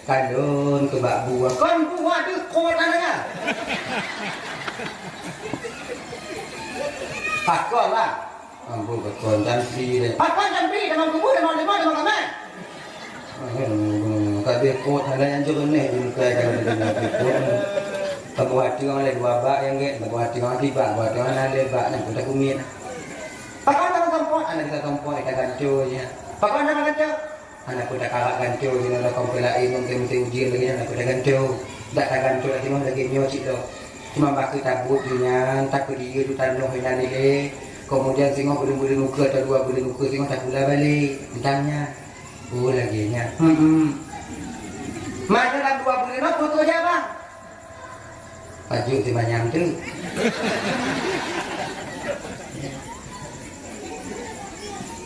Kalon keu bak buah. Kon buah deuh kot hana nya. Pakon lah. Ampun, pakon jampi deh. Pakon jampi, teman kubu, teman lima, teman kamar. Kadeh kot hana nyang jeureuneh di muka kalau dia dengar kot. Tabuah hati orang lain dua bak yang gek, tabuah hati orang tiga, tabuah hati orang lain bak, nak pun tak kumit. Pakon tangan sompot, anak kita sompot, kita ganco je. Pakon tangan ganco? Anak pun tak karak ganco je, nak kompela ilmu ke mesti ujian lagi, anak pun tak ganco. Tak tak ganco lagi, mah lagi nyoe cik tu. Cuma bak kita buat je nyan, tak pedih tu tanoh inan nilai. Kemudian singoh bulu-bulu muka atau dua bulu muka singoh tak pula balik. Entahnya. Oh, lagèe nyan. Hmm. Masa lam dua buleuen nyoe, foto siapa? Pajoh si manyam tu.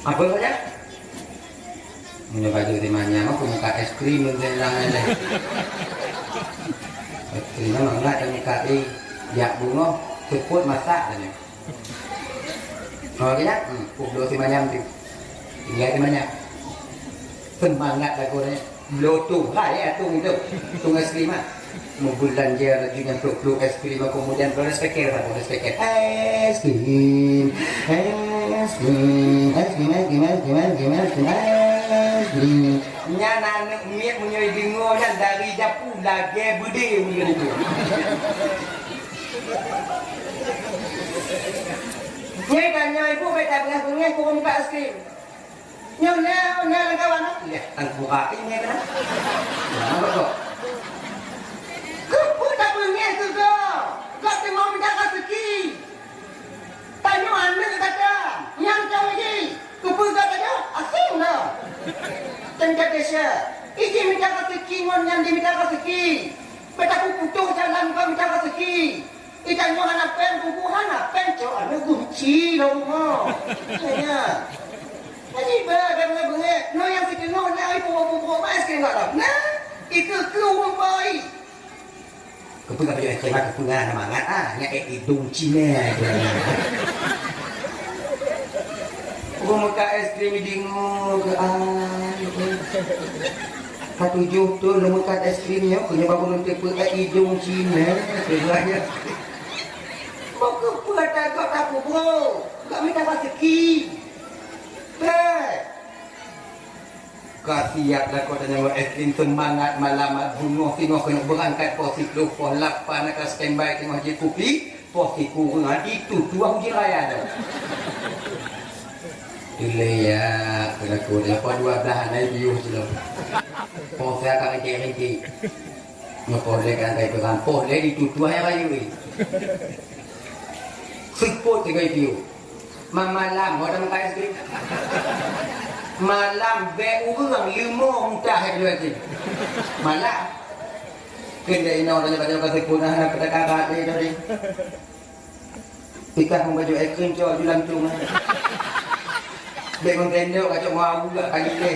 Apa saja? Meunyoe pajoh si manyam, aku muka es krim pun saya bilang aja. Es krim mana enggak ada muka, eh, jak bungoh, seupôt masak tanya. Oh, kena? Hmm, pukul dua si manyam tu. Tinggal si manyam. Semangat lagu ni. Blotung. Hai, ya, tung itu. Tung es krim, ah. Meubeulanja laju nyan pluk-pluk es krim, kemudian beres pikir, apa beres pikir. Es krim, es krim, es krim, es krim, es krim, es krim, es krim, es krim. Nyan aneuk miet meunyoe deungoe nyan dari japu lagèe beudé meunyoe itu. Nyoe kan nyoe ibu bèk tabeungèh-beungèh keu ureueng muka es krim. Nyoe na, na lam kawan ah. Yah, tangku kaki nyoe kan. Nah, betul. Keupeue tabeungèh keu gob? Gob teuma mita raseuki. Tanyoe aneuk gata, nyang cawé jih, keupeue gata nyoe aséng na. Teuntèe desya, ijih mita raseuki ngon nyan jimita raseuki. Bèk tapeuputôh jalan bak mita raseuki. Ita nyoe hana péng, bubu hana péng, cok aneuk gunci lom rumoh. Nyan. Ajiba dan beungèh-beungèh. Nyoe nyang siteungoh na ibu bubu mas keu ngon. Nah, itu keu ureueng boi. Keupeue ka pajoh es krim, keupeue hana mangat, ah, nyak ék idong Cina itu. Ureueng meukat es krim idingoe keu ai. Ka tujoh thon lôn meukat es krim nyoe, keu nyoe baru lôn teupeu ék idong Cina, keu gaya. Bak keupeue ata gob tapubôh, gob mita raseuki. Bèk. Ka siap lakoe tanyoe es krim, seumangat malam, beungoh singoh keuneuk beurangkat poh siplôh, poh lapan ka standby teungoh jép kupi, poh sikureueng di tutoe uji raya tu. Tuléh ya, keu lakoe, poh dua blah na piôh jih lom. Poh sa ka rintik-rintik. Nyoe poh lhèe ka rintik, poh lhèe di tutoe raya. Seupôt tiga piôh. Mamalam, ho dah makan es krim. Malam bèk ureueng leumo muntah hai dua tu. Malam. Keuneuk inoe tanyoe ka seupôt hana peutakara lé tadi. Pih ka hong baju es krim cok ju lam cung. Bèk ngon sendok ka cok mau gak kali lé.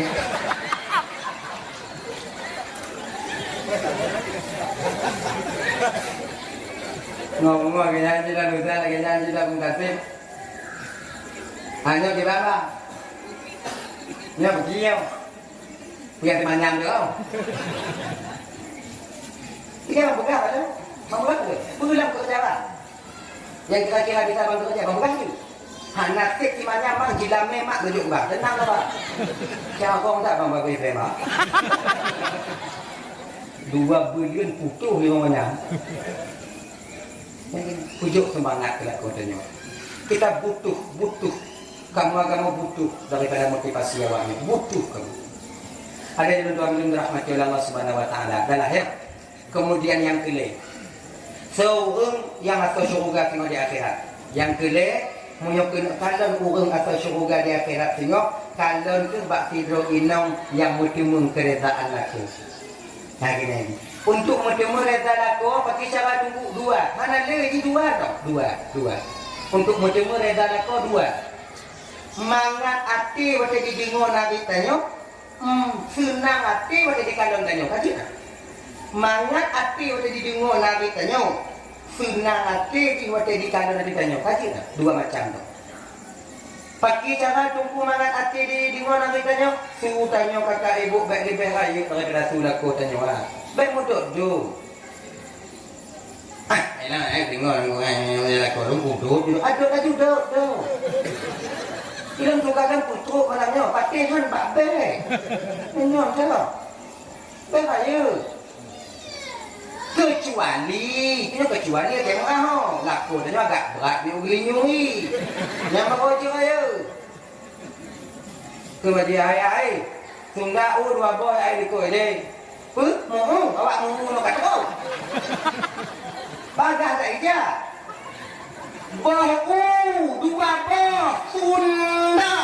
Ngomong-ngomong, keu nyan cit dah lusa, keu nyan cit dah meugaséh. Hana kiban, Bang. Nyoe begini nyoe. Puyang teumanyam tu. Tiga bang peugah tu. Bang peugah tu. Peugah pekerja bang. Yang kira-kira bisa bang pekerja, bang peugah tu. Hana sép teumanyam bang, jilamé mak geujuk bang. Tenang lah bang. Siapa tak bang bagi saya bang? Dua buleuen putôh lima manyam. Pujok seumangat keu lakoe tanyoe. Kita butuh, butuh. Kamoe agama butuh daripada motivasi awaknyoe. Butuh kamoe. Hadirin dan hadirat dirahmati Allah Subhanahu wa taala. Dan akhir, kemudian nyang keulhèe, soe ureueng nyang asoe syeuruga singoh di akhirat. Nyang keulhèe, meunyoe keuneuk kalon ureueng asoe syeuruga di akhirat singoh, kalon kheueh bak sidroe inong nyang meuteumeung keuridaan lakoe. Nah, gini. Untuk meuteumé reda lakoe, pakai cara tunggu dua. Hana lé jih dua tau. Dua, dua. Untuk meuteumé reda lakoe, dua. Mangat até watèe jideungoe narit tanyoe, hmm, seunang até watèe jikalon tanyoe. Ka jeuet tak? Mangat até watèe jideungoe narit tanyoe, seunang até jih watèe jikalon narit tanyoe. Ka jeuet tak? Dua macam tu. Pakri cara Teungku mangat até di, di ruang tanyoe? Su tanyoe kakak ibu bèk leubeh rayeuk daripada su lakoe tanyoe, ha. Bèk mudok dum. Ah, enak, eh, deungoe, eh, eh, lakoe lôn udot, udot. Adot laju, dot, dot. Ilôn tugaih peutrok malam nyoe, patéh han bak bèk. Meunyoe cara. Bèk rayeuk. Keucuali, nyoe keucuali lagèe meu'ah ho. Lakoe tanyoe agak brat di ureueng nyuri. Nyang meu'oh jeuet rayeuk. Keu bajèe hai-hai. Sunda u dua boh hai likot ilèe. Peue? Mu'u, awak mu'u nyoe ka trok. Bagah that ija. Boh u, dua boh, sunda.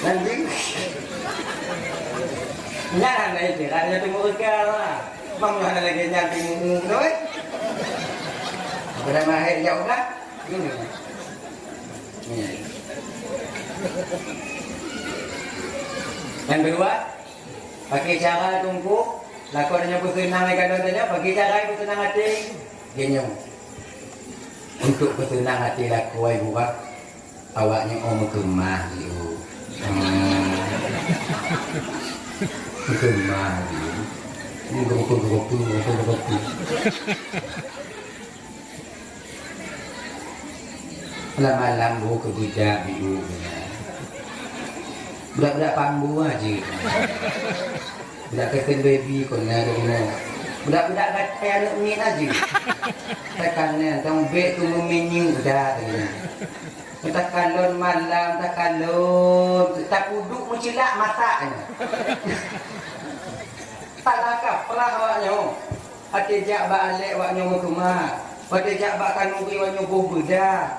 Nanti. Nyan hana ija, hana tunggu reka lah. Mang hana lagèe nyan tunggu tu, eh. Pada mahir jauh dah. Ini. Nyang keudua, pakri cara Teungku, lakoe tanyoe peuseunang lé gadôh tanyoe, pakri cara peuseunang até geutanyoe. Untuk peuseunang até lakoe buet, awak nyoe meukeumah jiôh. Hmm. Meukeumah jiôh. Meugeupeu-geupeu, meugeupeu-geupeu. Malam-malam boh keu budak biôh keunan. Budak-budak pambu aja. Budak keuteun baby keunan keunan. Budak-budak gatai aneuk miet aja. Teukanan tong bek tu meminyu dah keunan. Takalon malam, takalon, tapuduk meucilak masak nyoe. Salah kaprah awak nyoe. Watèe jak bak alek awak nyoe meukeumah. Watèe jak bak khanuri awak nyoe boh beudak.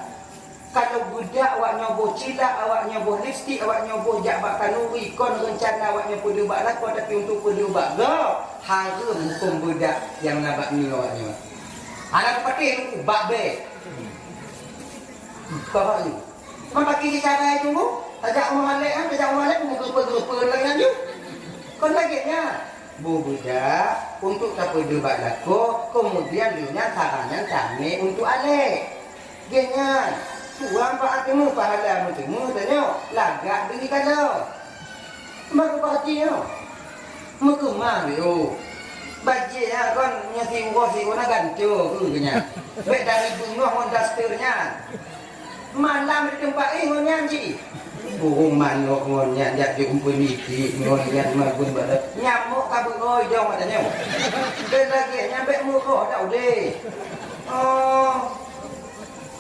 Kalau beudak awak nyoe boh cilak, awak nyoe boh lipstik, awak nyoe boh jak bak khanuri, kon reuncana awak nyoe peudeuh bak lakoe, tapi untuk peudeuh bak gob. Hareuem hukôm beudak nyang na bak nyoe awak nyoe. Hana teupatéh teungku, bak bèe. Ka bak nyoe. Man pakri cara itu, Bu? Tajak rumoh alek, kan? Tajak rumoh alek, Bu, geureupeue-geureupeue lagèe nyan, Bu. Kon lagèe nyan. Boh beudak untuk tapeudeuh bak lakoe, keumudian lheueh nyan cara nyan tamè untuk alek. Lagèe nyan, tuan pahala meuteumèe, pahala meuteumèe tanyoe lagak deungon kalon. Maka peuhati nyoe. Meukeumah beuh. Bajèe nyan kon nyoe siuroe-siuroe na gantoe keuh nyan. Bèk dari beungoh ngon daster nyan. Malam di teumpat éh ngon nyan cit. Burung manok ngon nyan jak jeuet umpeu niti ngon nyan magun bak nyamok ka beurôi dong ata nyoe. Dan lagèe nyan bèk meuroh dak udeh. Oh.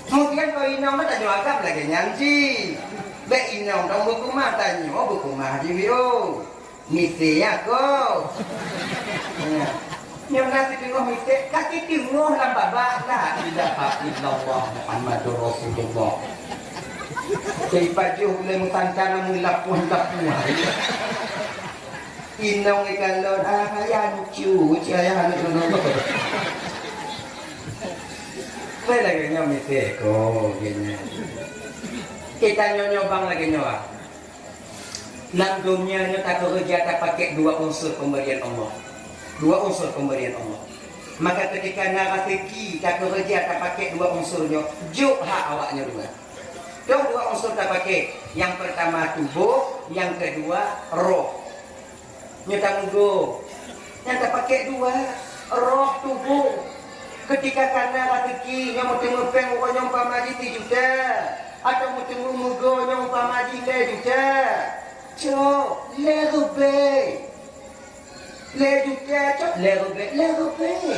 Mungkin kau inong na tanyoe agam lagèe nyan cit. Bèk inong dong beukeumah tanyoe beukeumah di biôh. Misé ya ko. Nyoe na siteungoh misé, ka siteungoh lam babah la ilaha illallah Muhammadur Rasulullah. Jadi pajoh ulèe meusantan meulapuh-lapuh. Inong ikalon, ah, ayah lucu, lucu ayah aneuk nyoe. Saya lagèe nyoe misé ko, gini. Kita nyoe-nyoe bang lagèe nyoe, ah. Lam dunia nyoe takeureuja tapakèk dua unsur pemberian Allah. Dua unsur pemberian Allah. Maka ketika na raseuki takeureuja tapakèk dua unsur nyoe, jok hak awak nyoe dua. Dong dua unsur tapakèk. Yang pertama tubuh, yang kedua roh. Nyoe tamugo. Nyang tapakèk dua, roh tuboh. Ketika kana raseuki, nyoe meuteumèe pèng uroe nyoe umpama jih sijuta, atawa meuteumèe meugo nyoe umpama jih lhèe juta. Cok, lhèe reubèe. Lhèe juta, cok, lhèe reubèe, lhèe reubèe.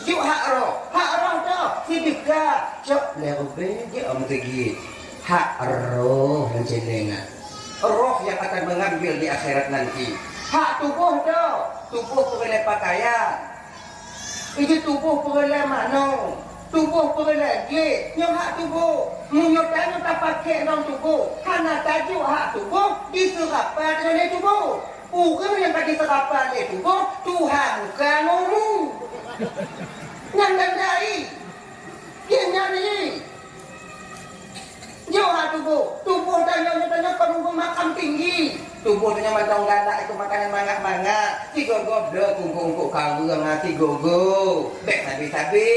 Jok hak roh, hak roh toh, seudekah, cok, lhèe reubèe, jok, meuteugèt. Hak roh meucèlèng. Roh yang akan mengambil di akhirat nanti. Hak tuboh tu, tuboh peureulèe pakaian. Iji tuboh peureulèe manoe, tuboh peureulèe gèt, nyoe hak tuboh. Meunyoe tanyoe tapakèk lom tuboh, hana tajok hak tuboh, diseurapa tanyoe lé tuboh. Ureueng nyang ka diseurapa lé tuboh, tuha muka ngon umu. Nyan tanda jih. Nyan jih. Jok hak tuboh. Tuboh tanyoe nyoe tanyoe kon ureueng makam tinggi. Tuboh tanyoe mantong galak, ikôt makanan mangat-mangat. Sigogo bloe keu eungkôt-eungkôt kareueng, ha, sigogo. Bèk sabe-sabe.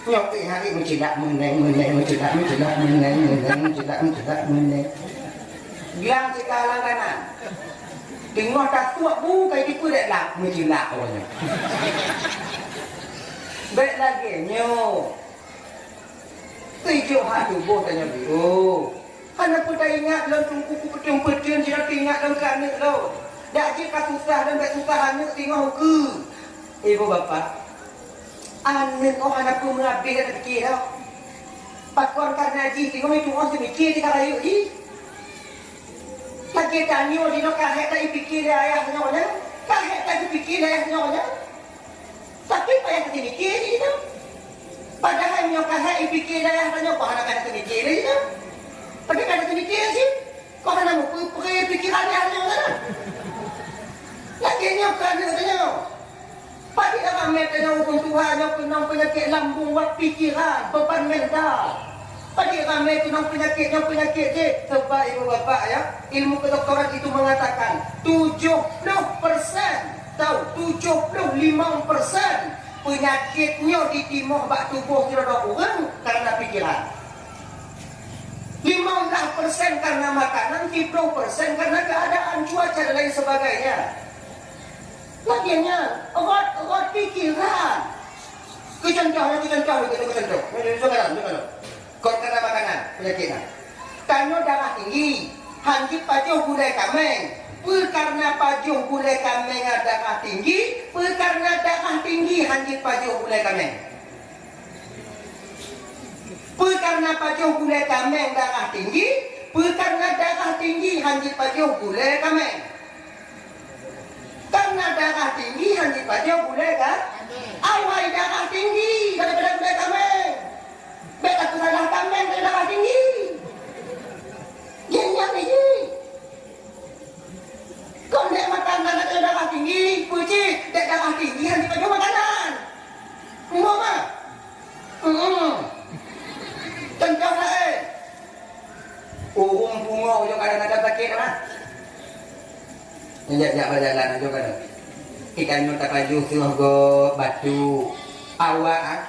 Nyoe pih hari meucilak meuneng, meuneng, meucilak, meucilak, meuneng, meuneng, meucilak, meucilak, meuneng. Glang sikala kanan. Teungoh tasuak bu kai tipeue dek lak meucilak awaknyan. Bèk lagèe nyoe. Tujoh hak tuboh tanyoe biôh. Hana peue taingat lôn teungku peutreun-peutreun jinoe teuingat lôn keu aneuk lôn. Dak jeuet ka susah lôn bèk susah aneuk teungoh ukeue. Ibu bapak, aneuk oh hana peue meuhabéh lam pike tau. Pakon kareuna jih teungoh itu oh seumiké di ka rayeuk jih. Lagèe tanyoe jinoe ka hék ta ipike lé ayah tanyoe nyan, ka hék ta ipike lé ayah tanyoe nyan. Tapi payah teumiké jih tu. Padahai nyoe ka hai pike dayah tanyoe, bah hana ka teumiké lé jih tu. Tapi ka teumiké jih. Kok hana meupeue-peue pikeran dayah tanyoe sana. Lagèe nyoe ka aneuk tanyoe. Padahai ramé tanyoe ureueng tuha nyoe keunong peunyakét lambung, wak pikeran, beban mental. Padahai ramé keunong peunyakét nyoe peunyakét jih. Sebab ibu bapak ya, ilmu kedokteran itu mengatakan tujuh puluh persen Tau, tujoh ploh limong persen peunyakét nyoe jitimoh bak tuboh sidroe ureueng kareuna pikeran. Limong blah persen kareuna makanan, siploh persen kareuna keuadaan cuaca dan lain sebagainya. Lagèe nyan, rot-rot pikeran. Keu contoh, keu contoh, keu contoh, keu contoh. Keu contoh. Kon kareuna makanan peunyakét nyan. Tanyoe darah tinggi, han jeuet pajoh gulèe kaméng. Peue kareuna pajoh gulèe kaméng darah tinggi? Peue kareuna darah tinggi han jeuet pajoh gulèe kaméng? Peue kareuna pajoh gulèe kaméng darah tinggi? Peue kareuna darah tinggi han jeuet pajoh gulèe kaméng? Kareuna darah tinggi han jeuet pajoh gulèe ka-, awai darah tinggi daripada gulèe kaméng. Bèk tapeusalah kaméng keu darah tinggi. Nyan nyang jih. Kon dek makanan keu darah tinggi, peucit dek darah tinggi han jeuet pajoh makanan. Embuh mah. Hmm. Contoh laén. Ureueng pungoh nyoe kadang-kadang sakét mah. Nyan jak-jak bak jalan nyoe kadang. Kita nyoe tapajoh singoh gob batu. Awak, ah,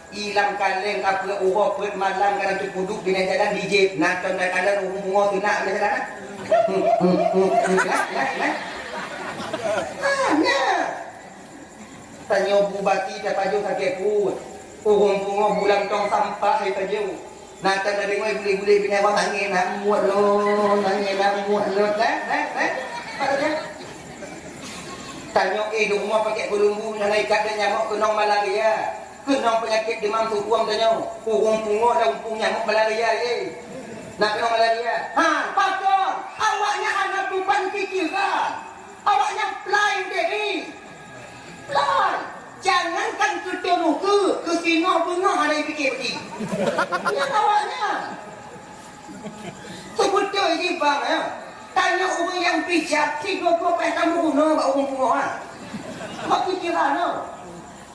i lam kaleng ka peuet uroe peuet malam kadang teupeuduk binéh jalan dijép. Na kon takalon ureueng pungoh teunak binéh jalan, ah. Ah, nyan. Tanyoe bu bati tapajoh sakét pruet. Ureueng pungoh bulan tong sampah hai pajoh. Na tan tadeungoe gulé-gulé binéh awak nangis na muet lôn, nangis na muet lôn. Nah, nah, nah. Apa dia? Tanyoe éh di rumoh pakèk peulumbu nyang na ikat dan nyamok keunong malaria. Keunong peunyakét demam sukuem tanyoe. Ureueng pungoh dan ureueng nyamok malaria, éh. Na keunong malaria. Ha, pakon? Awaknyan hana beban pikeran. Awaknyan plai udép jih. Plai. Jangankan keu thôn ukeue, keu singoh beungoh hana jipike peuti. Nyan awaknyan. Seubeutôi jih bang, ya. Tanyoe ureueng nyang bijak, sidroe-droe payah tameurunoe bak ureueng pungoh, ha. Bak pikeran, ha.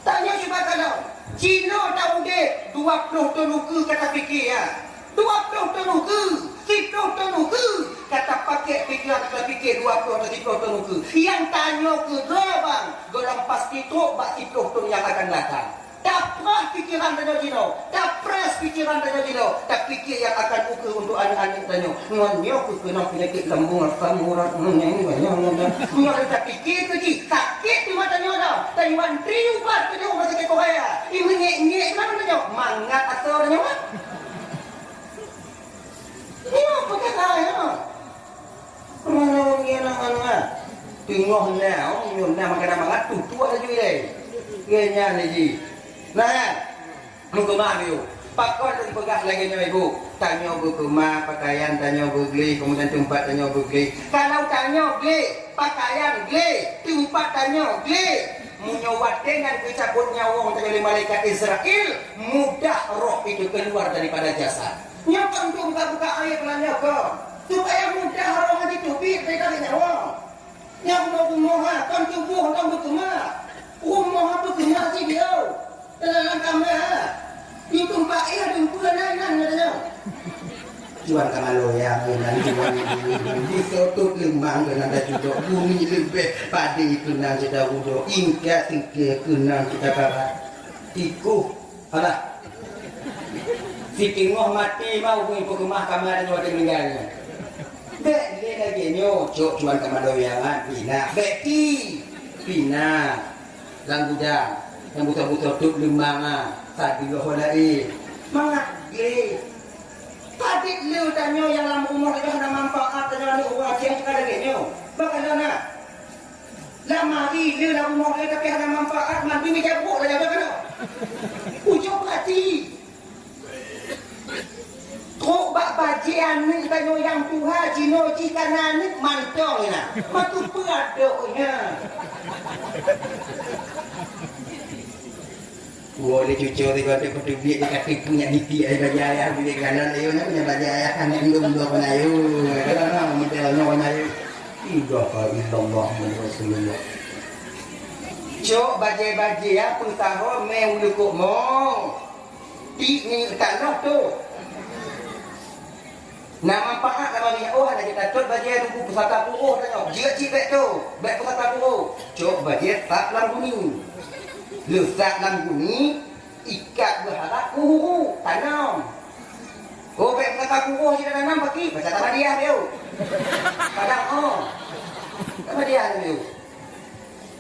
Tanyoe cuba kalon, jinoe taudép dua ploh thôn ukeue ka tapike, ya. Dua ploh thôn ukeue, siploh thôn ukeue, ka tapakèk pikeran tapike dua ploh atau siploh thôn ukeue. Nyang tanyoe keudroe bang, gohlom pasti trok bak siploh thôn nyang akan datang. Taprah pikeran tanyoe jinoe, tapres pikeran tanyoe jinoe, tapike nyang akan ukeue untuk aneuk-aneuk tanyoe. Ngon nyoe keuh keunong peunyakét lambung, asam urat, nyoe tapike keu jih, sakét teuma tanyoe dah. Taiwan tri ubat keu jih rumah sakét Korea. Imeungék-ngék teuma tanyoe, mangat asoe tanyoe. Nyoe peukara nyoe. Rumoh nyoe ngieng na ngon nyan. Teungoh na, oh, nyoe na mangat-mangat tutoe laju ilèe. Ngieng nyan laju. Nah, meukeumah biôh. Pakon lôn peugah lagèe nyoe, Ibu? Tanyoe beukeumah, pakaian tanyoe beugleh, keumudian teumpat tanyoe beugleh. Kalau tanyoe gleh, pakaian gleh, teumpat tanyoe gleh, meunyoe watèe nyan geucabot nyawöng tanyoe lé malaikat Israel, mudah roh itu keluar daripada jasad. Nyoe kon untuk buka-buka aéb ngon nyoe kon. Supaya mudah roh jiteubiet dari dalam nyawa. Nyoe bumoe-bumoe ha, kon tuboh kon beukeumah. Rumoh ha beukeumah sidioh. Dalam kamé ha. Di teumpat ié deuh peue nan nan kata nyoe. Cuan ka maloya keunan cuan di sotot leumang keunan tajudok bumi leubeh padé keunan cita udok ingka singke keunan cita karat. Tikuh. Alah. Siteungoh maté mah ureuëng peukeumah kama dan watée meuninggai nyoe. Bék lé lagée nyoe, cok cuan kama doyangan, pina. Bék ti, pina. Lam gudang, nyang buta-buta tôb leumang ah, sadeue ho laén. Mangat glé. Padit le tanyoe nyang lam rumoh lagée hana manfaat, tanyoe aneuëk ureuëng aciang cakap lagée nyoe. Bagaimana? Lamari le lam rumoh le tapi hana manfaat, mandi meja brok lagée apa kena? Ujong hati. Trok bak bajée aneuëk tanyoe nyang tuha jinoe jih kana aneuëk mantong na. Matu peue adok nya. Woe lé cucu teuka teupeuteubiet di kaki punyak ditiek ai bajée ayah bilék ganan ayo nyan punyak bajée ayah kan nyan dum dua pun ayo. Kalau na model nyoe pun ayo. Idah ka illallah Muhammad Rasulullah. Cok bajée-bajée ya peusaho mé ulukok mo. Ti ni tak loh tu. Na manfaat lam ari nyoe, oh, hana jeuet tatot bajée nunggu pusaka puroh tanyoe. Jeuet cit bék tu, bék pusaka puroh. Cok bajée sab lam guni. Leusab lam guni, ikat beuharap uhuru, tanam. Oh, bék pusaka puroh cit tanam paki, baca tamadiah bieu. Padang oh. Tamadiah bieu.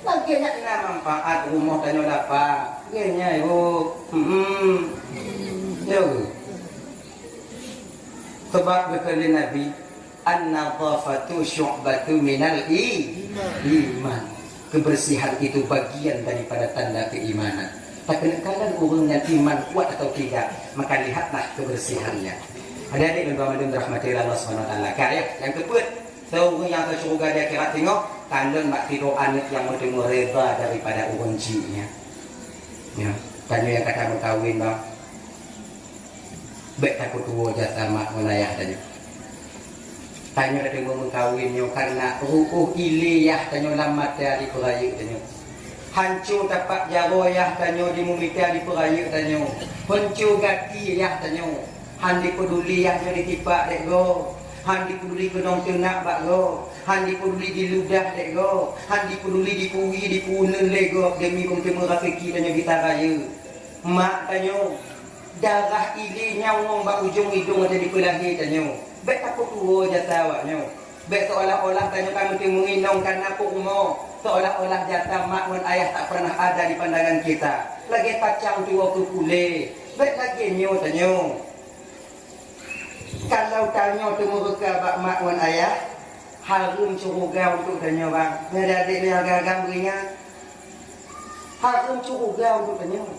Lagée nyan na manfaat rumoh tanyoe lapang. Lagée nyan, Ibu. Hmm. Yo. Sebab geukheun lé Nabi, "An-nadhafatu syu'batun minal i-, iman." Kebersihan itu bagian daripada tanda keimanan. Takeuneuk kalon ureuëng nyan iman kuat atau tidak, maka lihatlah kebersihannya. Adik-adik dan mandum dirahmati Allah Subhanahu wa taala. Ka, ya, nyang keupeuet, Soe ureuëng nyang ka syeuruga di akhirat singoh, kalon bak sidroe aneuëk nyang meuteumé reda daripada ureuëng chik nyan. Ya, tanyoe nyang ka tameukawen, bang. Bék tapeutuwoe jasa mak ngon ayah tanyoe. Tanyoe tateumé meukawen nyoe kareuna ruoh ilé yah tanyoe lam mata di peurayeuk tanyoe. Hanco tapak jaroe yah tanyoe di mumita di peurayeuk tanyoe. Hanco gaki yah tanyoe. Han jipeuduli yah nyoe ditipak lé gob, han jipeuduli keunong teunak bak gob, han jipeuduli diludah lé gob, han jipeuduli dipui dipuneun lé gob deumi keu meuteumé raseuki tanyoe gita rayeuk. Mak tanyoe, darah ilé nyawöng bak ujong idong watée jipeulahé tanyoe. Bék tapeutuwoe jasa awaknyoe. Bék seolah-olah tanyoe ka meuteumé inong ka na peurumoh, seolah-olah jasa mak ngon ayah tak pernah ada di pandangan kita. Lagée kacang tuwoe keu kulé. Bék lagée nyoe tanyoe. Kalau tanyoe teumeureuka bak mak ngon ayah, hareuem syeuruga untuk tanyoe, bang. Nyan adik-adik nyang agam-agam beuingat. Hareuem syeuruga untuk tanyoe.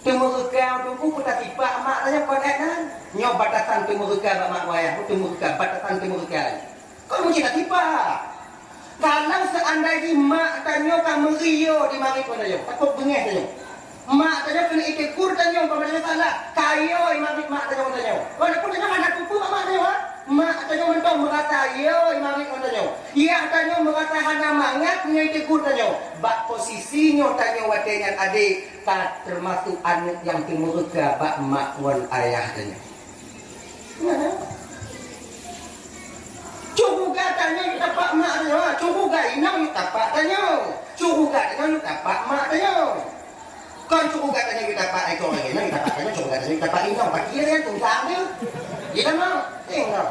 Teumeureuka untuk ku tatipak mak tanyoe kon ék nan. Nyoe batasan teumeureuka bak mak ngon ayah, teumeureuka, batasan teumeureuka. Kon meucit tatipak. Kalau seandai jih mak tanyoe ka meuri yo di marit ngon tanyoe, takot beungéh tanyoe. Mak tanyoe keuneuk itegur tanyoe, umpama tanyoe salah, ka yo di marit mak tanyoe ngon tanyoe. Walaupun tanyoe hana kupeue bak mak tanyoe, ha? Mak tanyoe mantong meurasa yo di marit ngon tanyoe. Yah tanyoe meurasa hana mangat nyoe itegur tanyoe. Bak posisi nyoe tanyoe watée nyan adé ka teumasok aneuëk nyang teumeureuka bak mak ngon ayah tanyoe. Curuga tanyoe yue tapak mak tanyoe, curuga inong yue tapak tanyoe, curuga tanyoe yue tapak mak tanyoe. Kon curuga tanyoe yue tapak ekor lagée nyoe, yue tapak tanyoe, curuga tanyoe yue tapak inong, pakri nyan tuntang tu. Iya mah, tengok.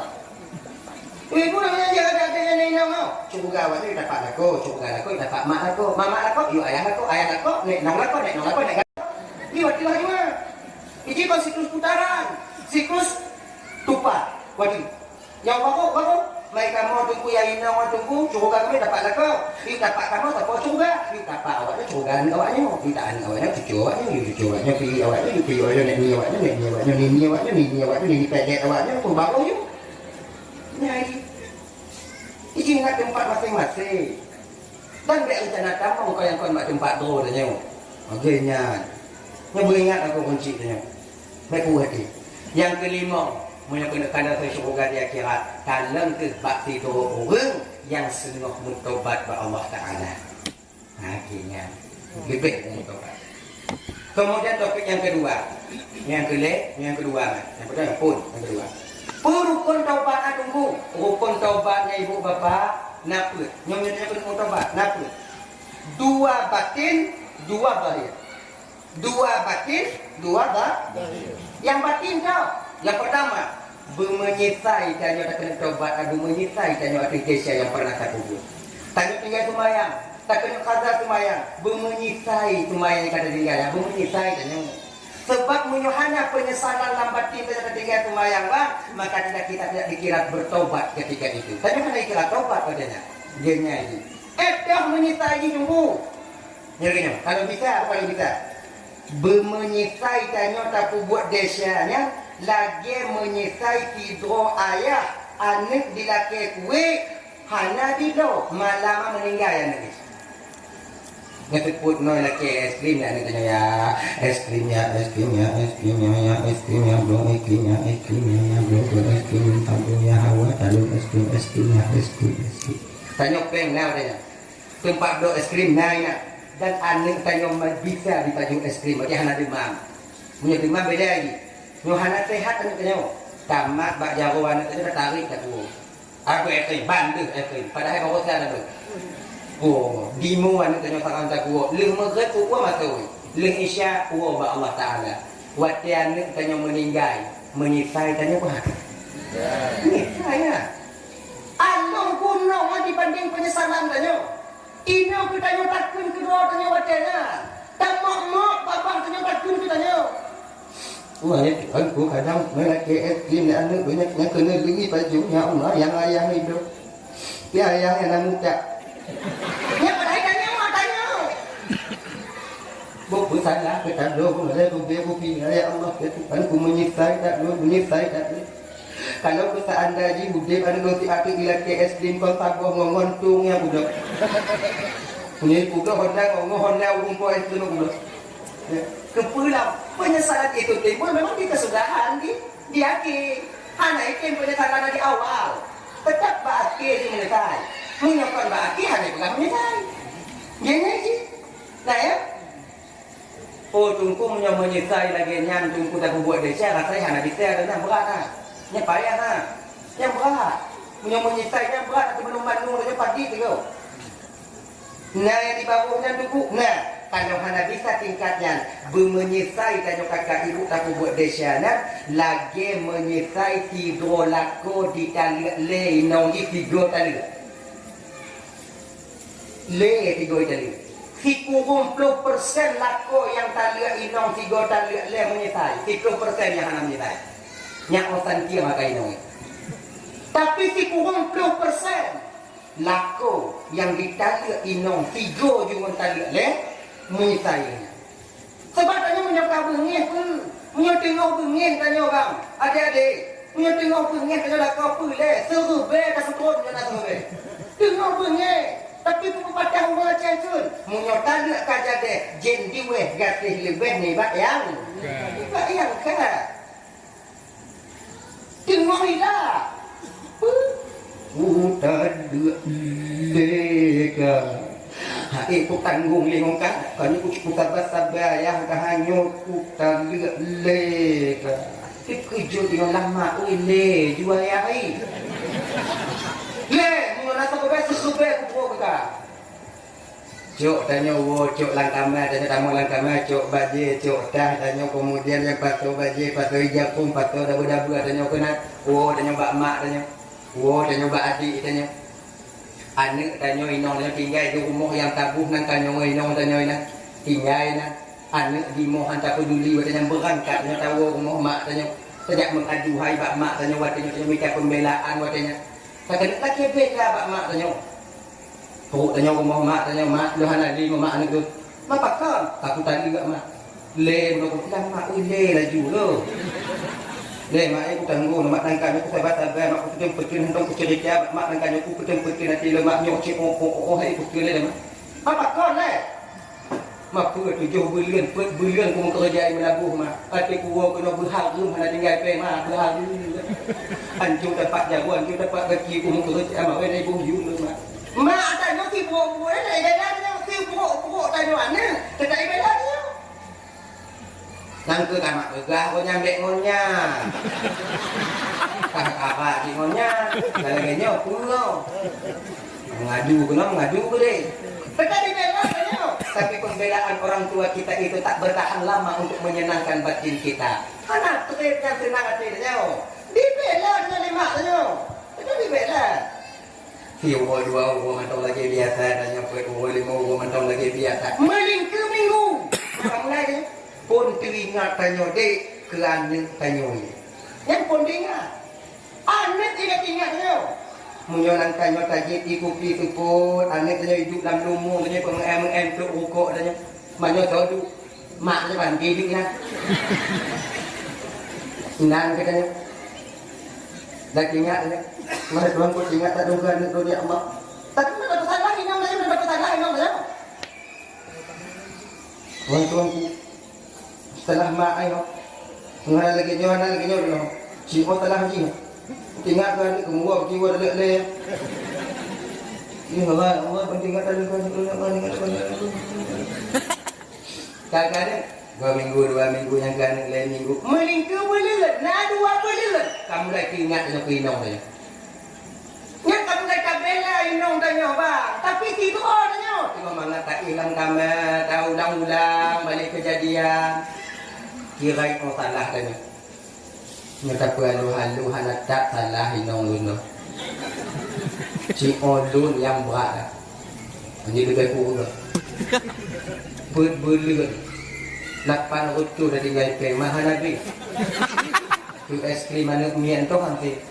Ibu namanya dia ada ada yang inong tau. Curuga awak tu yue tapak lakoe, curuga lakoe yue tapak mak lakoe, mak mak lakoe yue ayah lakoe, ayah lakoe nek nong lakoe, nek nong lakoe, nek nong lakoe. Liwat-liwat jua. Iji kon siklus putaran, siklus tupat. Waduh. Nyang bagoe, bagoe. Mai kamoe teungku, nyang inong teungku, curuga kami tapak lakoe. Yue tapak kamoe, tapak curuga. Yue tapak awaknyoe, curuga awaknyoe. Yue tapak awaknyoe, cucu awaknyoe, yue cucu awaknyoe, pi awaknyoe, yue pi awaknyoe, nek ni awaknyoe, nek ni awaknyoe, ni ni awaknyoe, ni ni awaknyoe, ni ni pedet awaknyoe, pun bagoe yue. Nyai. Iji ingat teumpat maséng-maséng. Dan bék rencana tamong kayang kon bak teumpat droe tanyoe. Lagée nyan. Nyoe beuingat aku kunci tanyoe. Bék puih até. Nyang keulimong, meunyoe keuneuk kalon syeuruga di akhirat, kalon kheueh bak sidroe ureuëng nyang singoh meutobat bak Allah Taala. Lagée nyan. Leubeh meutobat. Kemudian topik nyang keudua. Nyang keulhèe, nyang keudua kan. Nyang pertama pun, nyang keudua. Peue rukon taubat ateueh geuh? Rukon taubat nyan ibu bapak, na peuet? Nyoe nyoe nyoe meutobat, na peuet? Dua batin, dua zahir. Dua batin, dua ba-, zahir. Nyang batin teuh. Nyang pertama, beumeunyeusai tanyoe takeuneuk tobat, beumeunyeusai tanyoe ateueh desya nyang pernah tapeubuet. Tanyoe tinggai seumayang, takeuneuk kaza seumayang, beumeunyeusai seumayang nyang ka tatinggai, beumeunyeusai tanyoe. Sebab meunyoe hana peunyesalan lam batin tanyoe tatinggai seumayang, bah, maka tidak, kita tidak dikira bertobat ketika itu. Tanyoe hana dikira tobat padahai. Geuhnyan jih. Eh, dah meunyeusai jih teungku. Nyoe, nyoe, kalau bisa, kalau bisa. Beumeunyeusai tanyoe tapeubuet desya nyan lagèe meunyeusai sidroe ayah aneuk jilakèe kueh hana jibloe, malam meuninggai aneuk nyan. Nyan seupôt noe lakèe es krim ya aneuk tanyoe ya. Es krim ya, es krim ya, es krim ya, ya, es krim ya, bloe es krim ya, es krim ya, ya, bloe, bloe es krim, tabloe ya, hawa, talon es krim, es krim ya, es krim, es krim. Tanyoe péng na tanyoe. Teumpat bloe es krim na inan. Dan aneuk tanyoe ma-, bisa jipajoh es krim, berarti hana deumam. Meunyoe deumam beda lagi. Nyoe hana sehat aneuk tanyoe. Tamat bak jaroe aneuk tanyoe tatarek takuwoe. Aku es krim, ban deuh es krim. Padahai baroesa na deuh. Oh, dimo aneuk tanyoe saran takuwoe. Lheueh meugréb kuwoe masa woe. Lheueh isya kuwoe bak Allah Taala. Watèe aneuk tanyoe meuninggai, meunyeusai tanyoe bah. Meunyeusai ya. Alôh gunong dibanding peunyesalan tanyoe. Inoe keu tanyoe takheun keu droe tanyoe watèe nyan. Tamok-mok babah tanyoe takheun keu tanyoe. Wah, ya Tuhan ku, kadang meulakèe es krim lé aneuk banyak nyang keuneuk leuwi pajoh, ya Allah, nyang ayah hidup. Ya ayah nyang na muka. Nyan padahai tanyoe, tanyoe. Bôh peusalah keu tabloe, bôh lé bôh bée bôh pih, ya Allah, ya Tuhan ku, meunyeusai that lôn, meunyeusai that lôn. Kalau seandai jih udeb aneuk lôn siat teuk ilakèe es krim kon saboh ngon, ngon tong nyang pudok. Nyoe pudok honda ngon, ngon honda ureueng po es krim pudok. Ya. Keupeue lam penyesalan itu timbul memang di kesudahan di, di akhé. Hana item penyesalan di awal. Tetap bak akhé jih meunyeusai. Meunyoe kon bak akhé hana peugah meunyeusai. Nyan jih. Nah ya. Oh, Teungku, meunyoe meunyeusai lagèe nyan, Teungku tapeubuet desya, rasai hana bisa, dan nyan brat, ha. Nyan payah, ha. Nyan brat. Meunyoe meunyeusai nyan brat, tapi meunung-meunung, nyan padi tu. Nah, nyang di bawah nyan, Teungku. Nah, kalau hana bisa tingkat nyan, beumeunyeusai tanyoe kakak ibu tapeubuet desya nyan, lagèe meunyeusai sidroe lakoe jitaleuek lé inong jih sigoe taleuek. Lé sigoe taleuek. Sikureueng ploh persen lakoe nyang taleuek inong sigoe taleuek lé meunyeusai. Siplôh persen nyang hana meunyeusai. Nyan oh santieng mata inong. Tapi sikureueng ploh persen lakoe nyang jitaleuek inong sigoe jih ngon taleuek lé meunyeusai. Sabab tanyoe meunyoe ka beungéh peue? Meunyoe teungoh beungéh tanyoe, bang, adék-adék, meunyoe teungoh beungéh tanyoe lakoe peue lé, seureubée tapeutron nyoe na seureubée. Teungoh beungéh, tapi peue peupatéh uroe cen sun. Meunyoe taleuek ka jadéh, jén jiwéh gaséh leubeh nibak nyang, nibak nyang ka. Teungoh hila. Kutaleuek lé ka. Hai, kutanggong lé ngon ka. Ka nyoe ku, kusabar-sabar, ya, ka hanyoe kutaleuek lé ka. Teukeujot ngon lama, oi, lé, jua ya, hai. Lé, meunyoe na saboh bèe, seukeubèe kupuwoe keu ka. Cok tanyoe woe, cok lam kama, tanyoe tamong lam kama, cok bajée, cok tah, tanyoe keumudian nyang pasoe bajée, pasoe jakong, pasoe dabu-dabu, tanyoe keunan woe, tanyoe bak mak tanyoe, woe, tanyoe bak adik tanyoe. Aneuk tanyoe inong tanyoe tinggai di rumoh nyang taboh nan tanyoe inong tanyoe na tinggai na. Aneuk dimoh han tapeuduli watée nyan beurangkat nyoe tawoe rumoh mak tanyoe, tajak meuadu hai bak mak tanyoe watée nyoe, tanyoe mita peumbelaan watée nyan. Takeuneuk lakée bela bak mak tanyoe. Trok tanyoe rumoh mak tanyoe, "Mak, lôn hana lé mak aneuk lôn." "Ma pakon?" "Ka kutaleuek mak." "Lé, meunyoe kupilang mak, ui lé laju lôn." "Lé mak, eh, kutanggong, mak tangka nyoe kusaba-saba, mak kupeutreun-peutreun hantom kuceurita, mak tangka nyoe kupeutreun-peutreun até lôn mak nyoe cit oh oh oh oh hai kupeutreun lé mak." "Ma pakon lé?" "Ma peue tujoh buleuen, peuet buleuen kumeukeureuja i Meulaboh mak. Até kuwoe keunoe beuhareuem hana tinggai péng mak, beuhareuem. Ancô tapak jaroe, ancô tapak gaki kumeukeureuja mak, wéh na iboh yue lôn mak." Mak tanyoe sibrok-brok, eh, na ibadah tanyoe sibrok-brok tanyoe aneuk, teuka ibadah tanyoe. Nangkeuh tamat peugah, "Oh, nyan bèk ngon nyan." Ka kaba jih ngon nyan. Lagèe nyoe peue? Mengadu keunoe, mengadu keudeh. Teuka dibela tanyoe. Tapi pembelaan orang tua kita itu tak bertahan lama untuk menyenangkan batin kita. Hana Trép nyang seunang até tanyoe. Dibela nyan lé mak tanyoe. Itu dibela. Siuroe dua uroe mantong lagèe biasa, tanyoe peuet uroe limong uroe mantong lagèe biasa. Meulingkeue minggu. Ka mulai nyoe. Phôn teuingat tanyoe dek keu aneuk tanyoe. Nyan phôn teuingat. Aneuk ingat-ingat nyoe. Meunyoe lam tanyoe tajép ikupi seupôt, aneuk tanyoe iduek lam lumueng tanyoe peumeu'en-meu'en trok rukok tanyoe. Meunyoe soe duek, mak nyoe ban tiduek nyan. Nan geutanyoe. Dan ingat nyoe. Mari Tuhan ku ingat tak dongka aneuk dunia Allah. Tapi mana pesan lain yang lain, mana pesan lain yang lain. Wah, tuanku, setelah mak ai, nyoe. Ngon lagèe nyoe, na lagèe nyoe, nyoe. Cit oh salah jih. Ingat kan, keumua, jiwa lelek le. Ya Allah, Allah, penting kata lu kan, lu nak mana, mana, mana. Kadang-kadang, dua minggu, dua minggu, nyang keuneuk lhèe minggu. Meulingkeue buleuen, na dua buleuen. Kamu lagi ingat dengan keuinong tadi. Nyan ka mulai tabela inong tanyoe, bang. Tapi sidroe tanyoe. Teuma mangat taéh lam kama, taulang-ulang balik kejadian. Kira oh salah tanyoe. Nyoe tapeuhaloh-haloh hana that salah inong lôn nyoe. Ci oh lôn nyang brat dah. Hanya lebih kurang. Peuet buleuen. Lapan reutôh dah tinggai péng. Mahal habéh. Tu es krim aneuk miet tu hampir.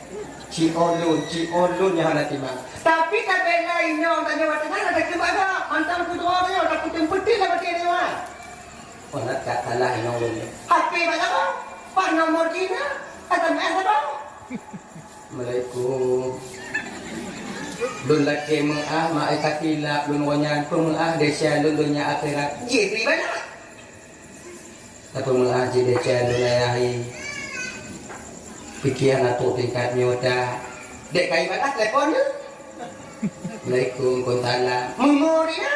Ci oh lôn, ci oh lôn nyang hana timang. Tapi tabela inong tanyoe watèe nyan ada keubah dah. Mantong sidroe tanyoe, tapi teupeuteuh lam até tanyoe. Oh, na that salah inong lôn. H P bak sapa? Pat nomor jih na? S M S sapa? Assalamualaikum. Lôn lakèe meu'ah, mak ai ka tilap lôn ngon nyan, peumeu'ah desya lôn donya akhirat. Jih bri banyak. Tapi meu'ah jih desya lôn ayah i. Pikiran atuk tingkat nyoe dah. Dek kai batas telepon tu. Assalamualaikum, waalaikumsalam. Meungoh dia.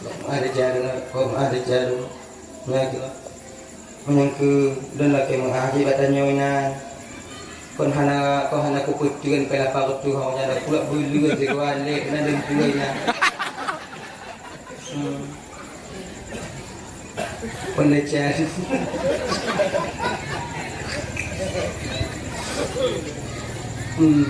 Kok ada jarum, kok ada jarum. Nyan keuh, meunyoe keu lôn lakèe meu'ah jih bak tanyoe inan. Kon hana, kon hana kupeuteun keu lapar reutôh awak nyan, kulak buleuen sigoe lé keunan lôn tuwoe inan. Hmm. Kon lecet. Hmm.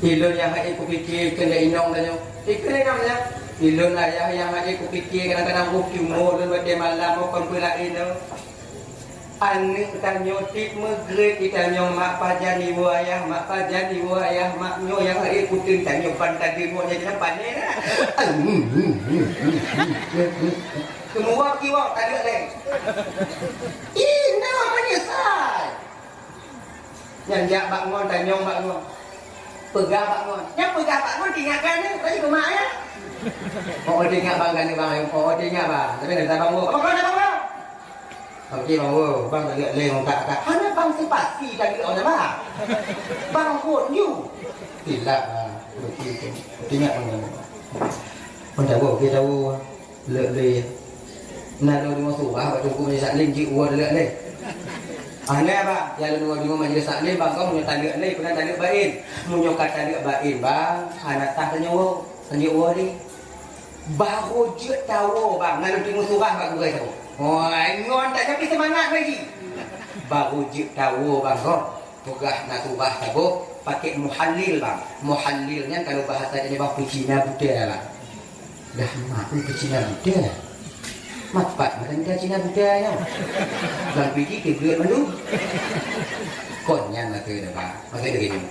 Ilôn nyang hana kupike keu lé inong tanyoe. Ikeu lé inong nyan. Ilôn ayah nyang hana kupike kadang-kadang boh cungoh lôn watèe malam kon peue laén nyoe. Aneuk tanyoe tiep meugréb, geutanyoe mak pajan iwoe ayah, mak pajan iwoe ayah, mak nyoe nyang hana kuteun tanyoe ban tadeungoe nyan pané dah. Keumua kiwak taleuek lé. Ih, na meunyeusai. Nyan jak bak ngon, tanyong bak ngon. Peugah bak ngon. Nyan peugah bak ngon, tinggai keu aneuk, tadi keu mak ayah. Oh, tinggai bang, keu aneuk bang, oh, tinggai bang. Tapi nak bang, oh, apa kau nak bang, bang? Oke, bang, oh, bang, tak lihat leh, tak, tak. Hana bang sepasi, tak lihat orang bang. Bang, oh, you. Tidak, bang. Oke, oke. Tinggai bang. Bang, tahu, oke, tahu. Leuek lé. Na lôn deungoe surah bak Teungku Majelis Taklim jeuet woe leuek lé. Ah, nyan, bang, nyang lôn deungoe, deungoe Majelis Taklim, bang, kau meunyoe taleuek lé, peue na taleuek baén. Meunyoe ka taleuek baén, bang, hana sah tanyoe woe, tanyoe woe lé. Barô jeuet tawoe, bang, na lôn deungoe surah bak gurèe saboh. Hoi, ngon tanyoe pih seumangat lagi. Barô jeuet tawoe, bang, kau. Peugah na surah saboh, pakai muhallil, bang. Muhallil nyan kalau bahasa Indonesia, bang, peucina buta, bang. Dah mak peucina buta. Mapat makan dah cina buta nyoe. Bang pigi ke belut malu. Kon nyan masa dah, bang. Masa dah gini.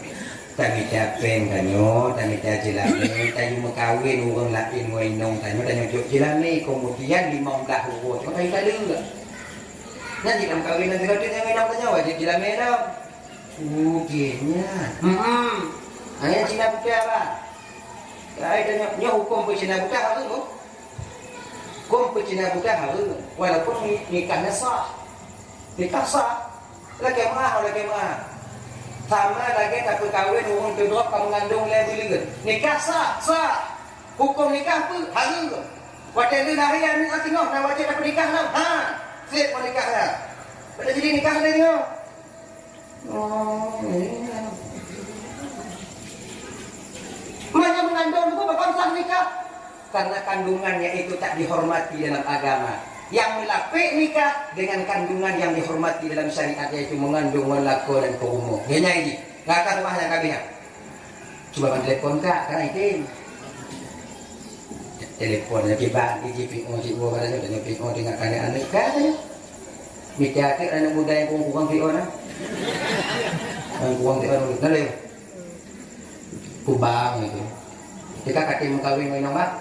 Tamita péng tanyoe, tamita jeulamé, tayu meukawen ureueng laén ngon inong tanyoe, tanyoe jok jeulamé, kemudian limong blah uroe, tanyoe tayu taleuek. Nyan jeuet lam kawen nyan, sigoe nyan inong tanyoe wajéb jeulamé lom. Uji nyan. Hmm. Hanya cina buta, bang. Ai, nyoe, nyoe huköm peucina buta hareuem, oh. Huköm peucina buta hareuem. Walaupun ni-, nikahnya sah. Nikah sah. Lakèe meu'ah, lakèe meu'ah. Sama lagèe tapeukawen ureueng teudroe ka meungandong lé buleuen. Nikah sah, sah. Huköm nikah peue? Hareuem. Watèe lheueh lahé aneuk singoh na wajéb tapeunikah lom. Ha, sép meunikah nyan. Pada jadi nikah lé nyoe. Oh, iya. Maka mengandung itu bukan sah nikah. Karena kandungannya itu tak dihormati dalam agama. Yang meulapék nikah dengan kandungan yang dihormati dalam syariat, yaitu mengandung, ngon lakoe dan peurumoh. Nyan jih. Nggak akan rumah yang kabeh. Cuba bang telepon kak, kan item. Telepon lagi bang, iji P O, P O, katanya, katanya P O tinggal kali aneuk, katanya. Mita aneuk muda yang kurang-kurang P O nah. Yang kurang P O dulu. Nah, leh. Kubang itu. Kita kata mengkawin ngon bang.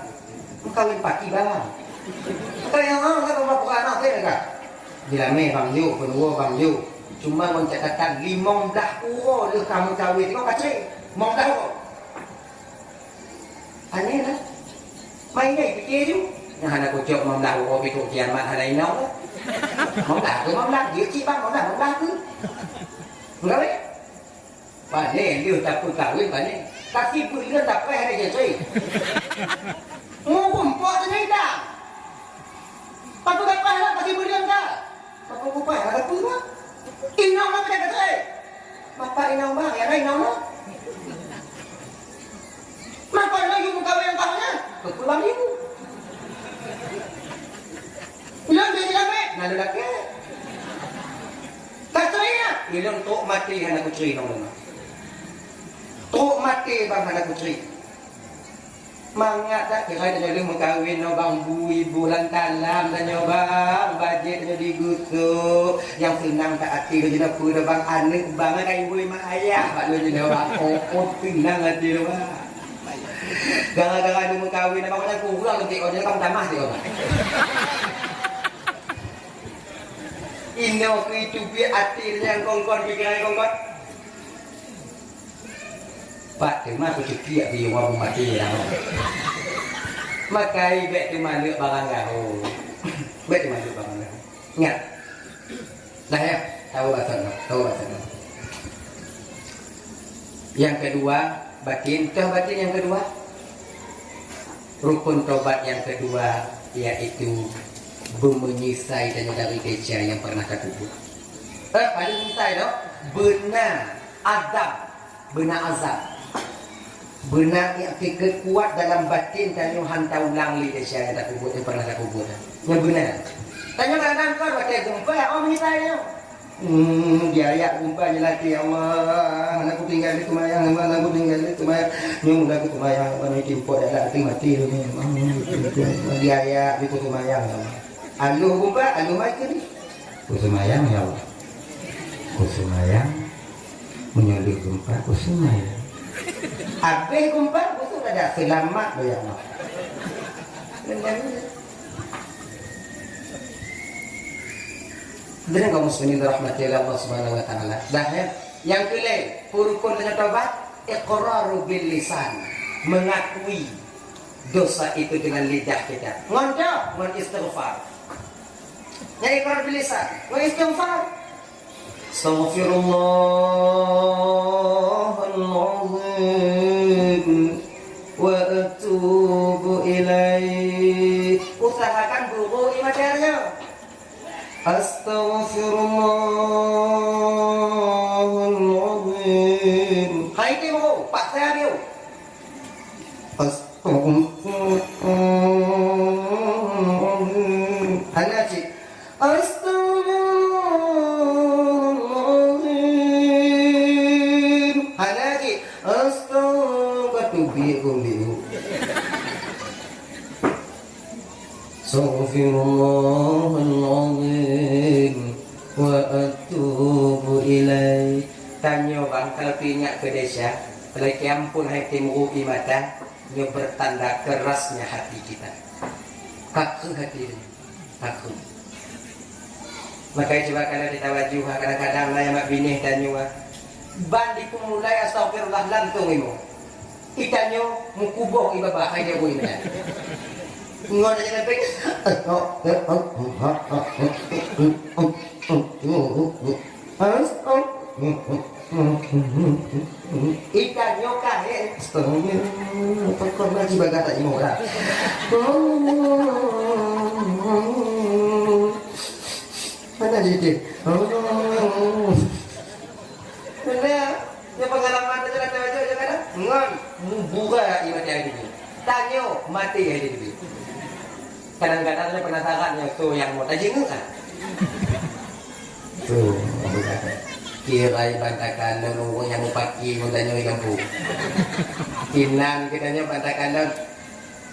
Mengkawin paki bang. Mengkawin ngon bang, kan bapak anak saya kan. Dilamé bang yuk, penuwo bang yuk. Cuma ngon catatan limong blah uroe lheueh kamu kawin, tengok kacre. Limong blah uroe. Aneh lah. Main deh, pikir ju. Nah, hana kucok limong blah uroe, pikir kiamat hana inong lah. Limong blah tu, limong blah. Dia cik bang, limong blah, limong blah tu. Enggak weh. Pane lheueh tapeukawén pane. Kasi beuleuen tapreh lagèe jih. Muphom po teuh nyan idang. Patut tapreh lah kasi beuleuen ka. Patut kupreh lah tapeue mah. Inong mah keuneuk tapreh. Bapak inong bah, ya inong mah. Maka laju meukawen bak nyan, keu pulang ibu. Ulôn jadi lambek, lalu lagèe. Ka trok ya, ulôn trok maté hana kucri ngon ulôn. Trok maté bang hana kucri. Mangat dak kira tanyoe lheueh meukawen ngon bang bu ibu lam talam tanyoe bang, bajèe tanyoe digusok. Nyang seunang that até lôn jinoe peue dah bang, aneuk bang ka ibu mak ayah bak lôn jinoe bang. Oh, oh, seunang até lôn bang. Gara-gara lôn meukawen, abang nyan kurang lagèe oh, nyan tamah di orang. Inoe keu itu pih até nyang kongkon pikiran kongkon. Pat teuma kucuki api rumah pun mati lah. Makai bèk teuma neuk barang gaho. Bèk teuma neuk barang gaho. Ingat. Dah ya, tahu bahasa dah, tahu bahasa dah. Yang kedua, batin, toh batin yang kedua. Rukun tobat yang kedua yaitu beumeunyeusai tanyoe dari desya nyang pernah tapeubuet. Eh, paling meunyeusai dah, beuna azab, beuna azab. Beuna i'tikad kuat dalam batin tanyoe han taulang lé desya nyang tapeubuet, nyang pernah tapeubuet. Nyang beuna. Tanyoe kadang-kadang kan watèe geumpah, oh, meunyeusai nyoe. Hmm, diayak geumpah nyan lagèe, "Ya Allah, hana kutinggai lé seumayang, hana kutinggai lé seumayang. Nyoe muda kuseumayang, ban nyoe timpok dak dak mati lé nyoe." Diayak di kuseumayang, ya Allah. Alôh geumpah, alôh mai keu ni. Kuseumayang, ya Allah. Kuseumayang. Meunyoe lheueh geumpah, kuseumayang. Abéh geumpah, kuseumayang. Seulamat, ya Allah. Hadirin kaum muslimin dirahmati oleh Allah Subhanahu wa taala. Dah ya. Nyang keulhèe, peue rukun tanyoe tobat, iqraru bil lisan, mengakui dosa itu dengan lidah kita. Ngon toh, ngon istighfar. Nyang iqrar bil lisan, ngon istighfar. Astaghfirullahal azim wa atubu ilaih. Usahakan guru imajarnya. Astaghfirullahalazim. Hai, timu, paksa dia. Astaghfirullahalazim. Hana cit. Astaghfirullahalazim. Hana cit. Astaga, teubiet gombiru. Astaghfirullahalazim wa atubu ilaih. Tanyoe bang, kalau teuingat keu desya, kalau kiampun hai timu i mata, nyoe bertanda kerasnya hati kita. Ka kreueh hati nyoe, ka kreueh. Maka cuba kalau kita wajuh, kadang-kadang na nyang mat binéh tanyoe. Ban dipeumeulai astaghfirullah lam tong imo. Itanyoe meukuboh ié babah hai dia bui meunan. Ngon aja sampai. Itanyoe kahé. Pokok lagi bagah tak imo dah. Mana jadi? Benar. Nyoe pengalaman tu jalan jauh-jauh jalan. Ngon mubura iman yang ini. Tanyoe mati yang ini. Kadang-kadang nyoe penasaran nyoe, tu nyang mau tajinguk ah. Tu, kirai bantakan nyoe ureueng nyang mupaki ngon tanyoe lampu. Inan kita nyoe bantakan nyoe.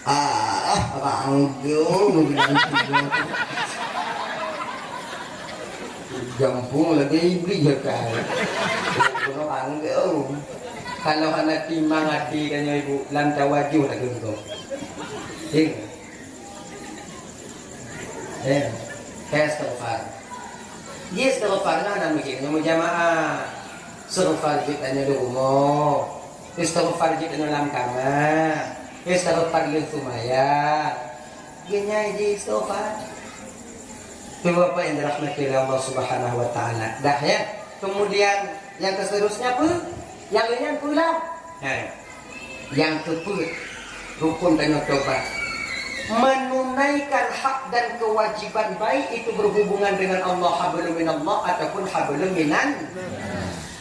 Ah, ranggung. Gampông lagèe iblis ya kai. Keunoe ranggung. Kalau hana timang até tanyoe ibu, lam tawajuh lagèe tu. Ding. Eh, eh, istighfar. Ji istighfar na, na mungkin nyoe jamaah. Istighfar jeuet tanyoe di rumoh. Istighfar jeuet tanyoe lam kama. Istighfar lheueh seumayang. Geunyai ji istighfar. Ibu Bapak yang dirahmati oleh Allah Subhanahu wa Taala. Dah ya. Kemudian yang seterusnya apa? Yang lain pula. Nah. Nyang keupeuet, rukun tanyoe tobat. Menunaikan hak dan kewajiban, baik itu berhubungan dengan Allah, hablum minallah ataupun hablum minan.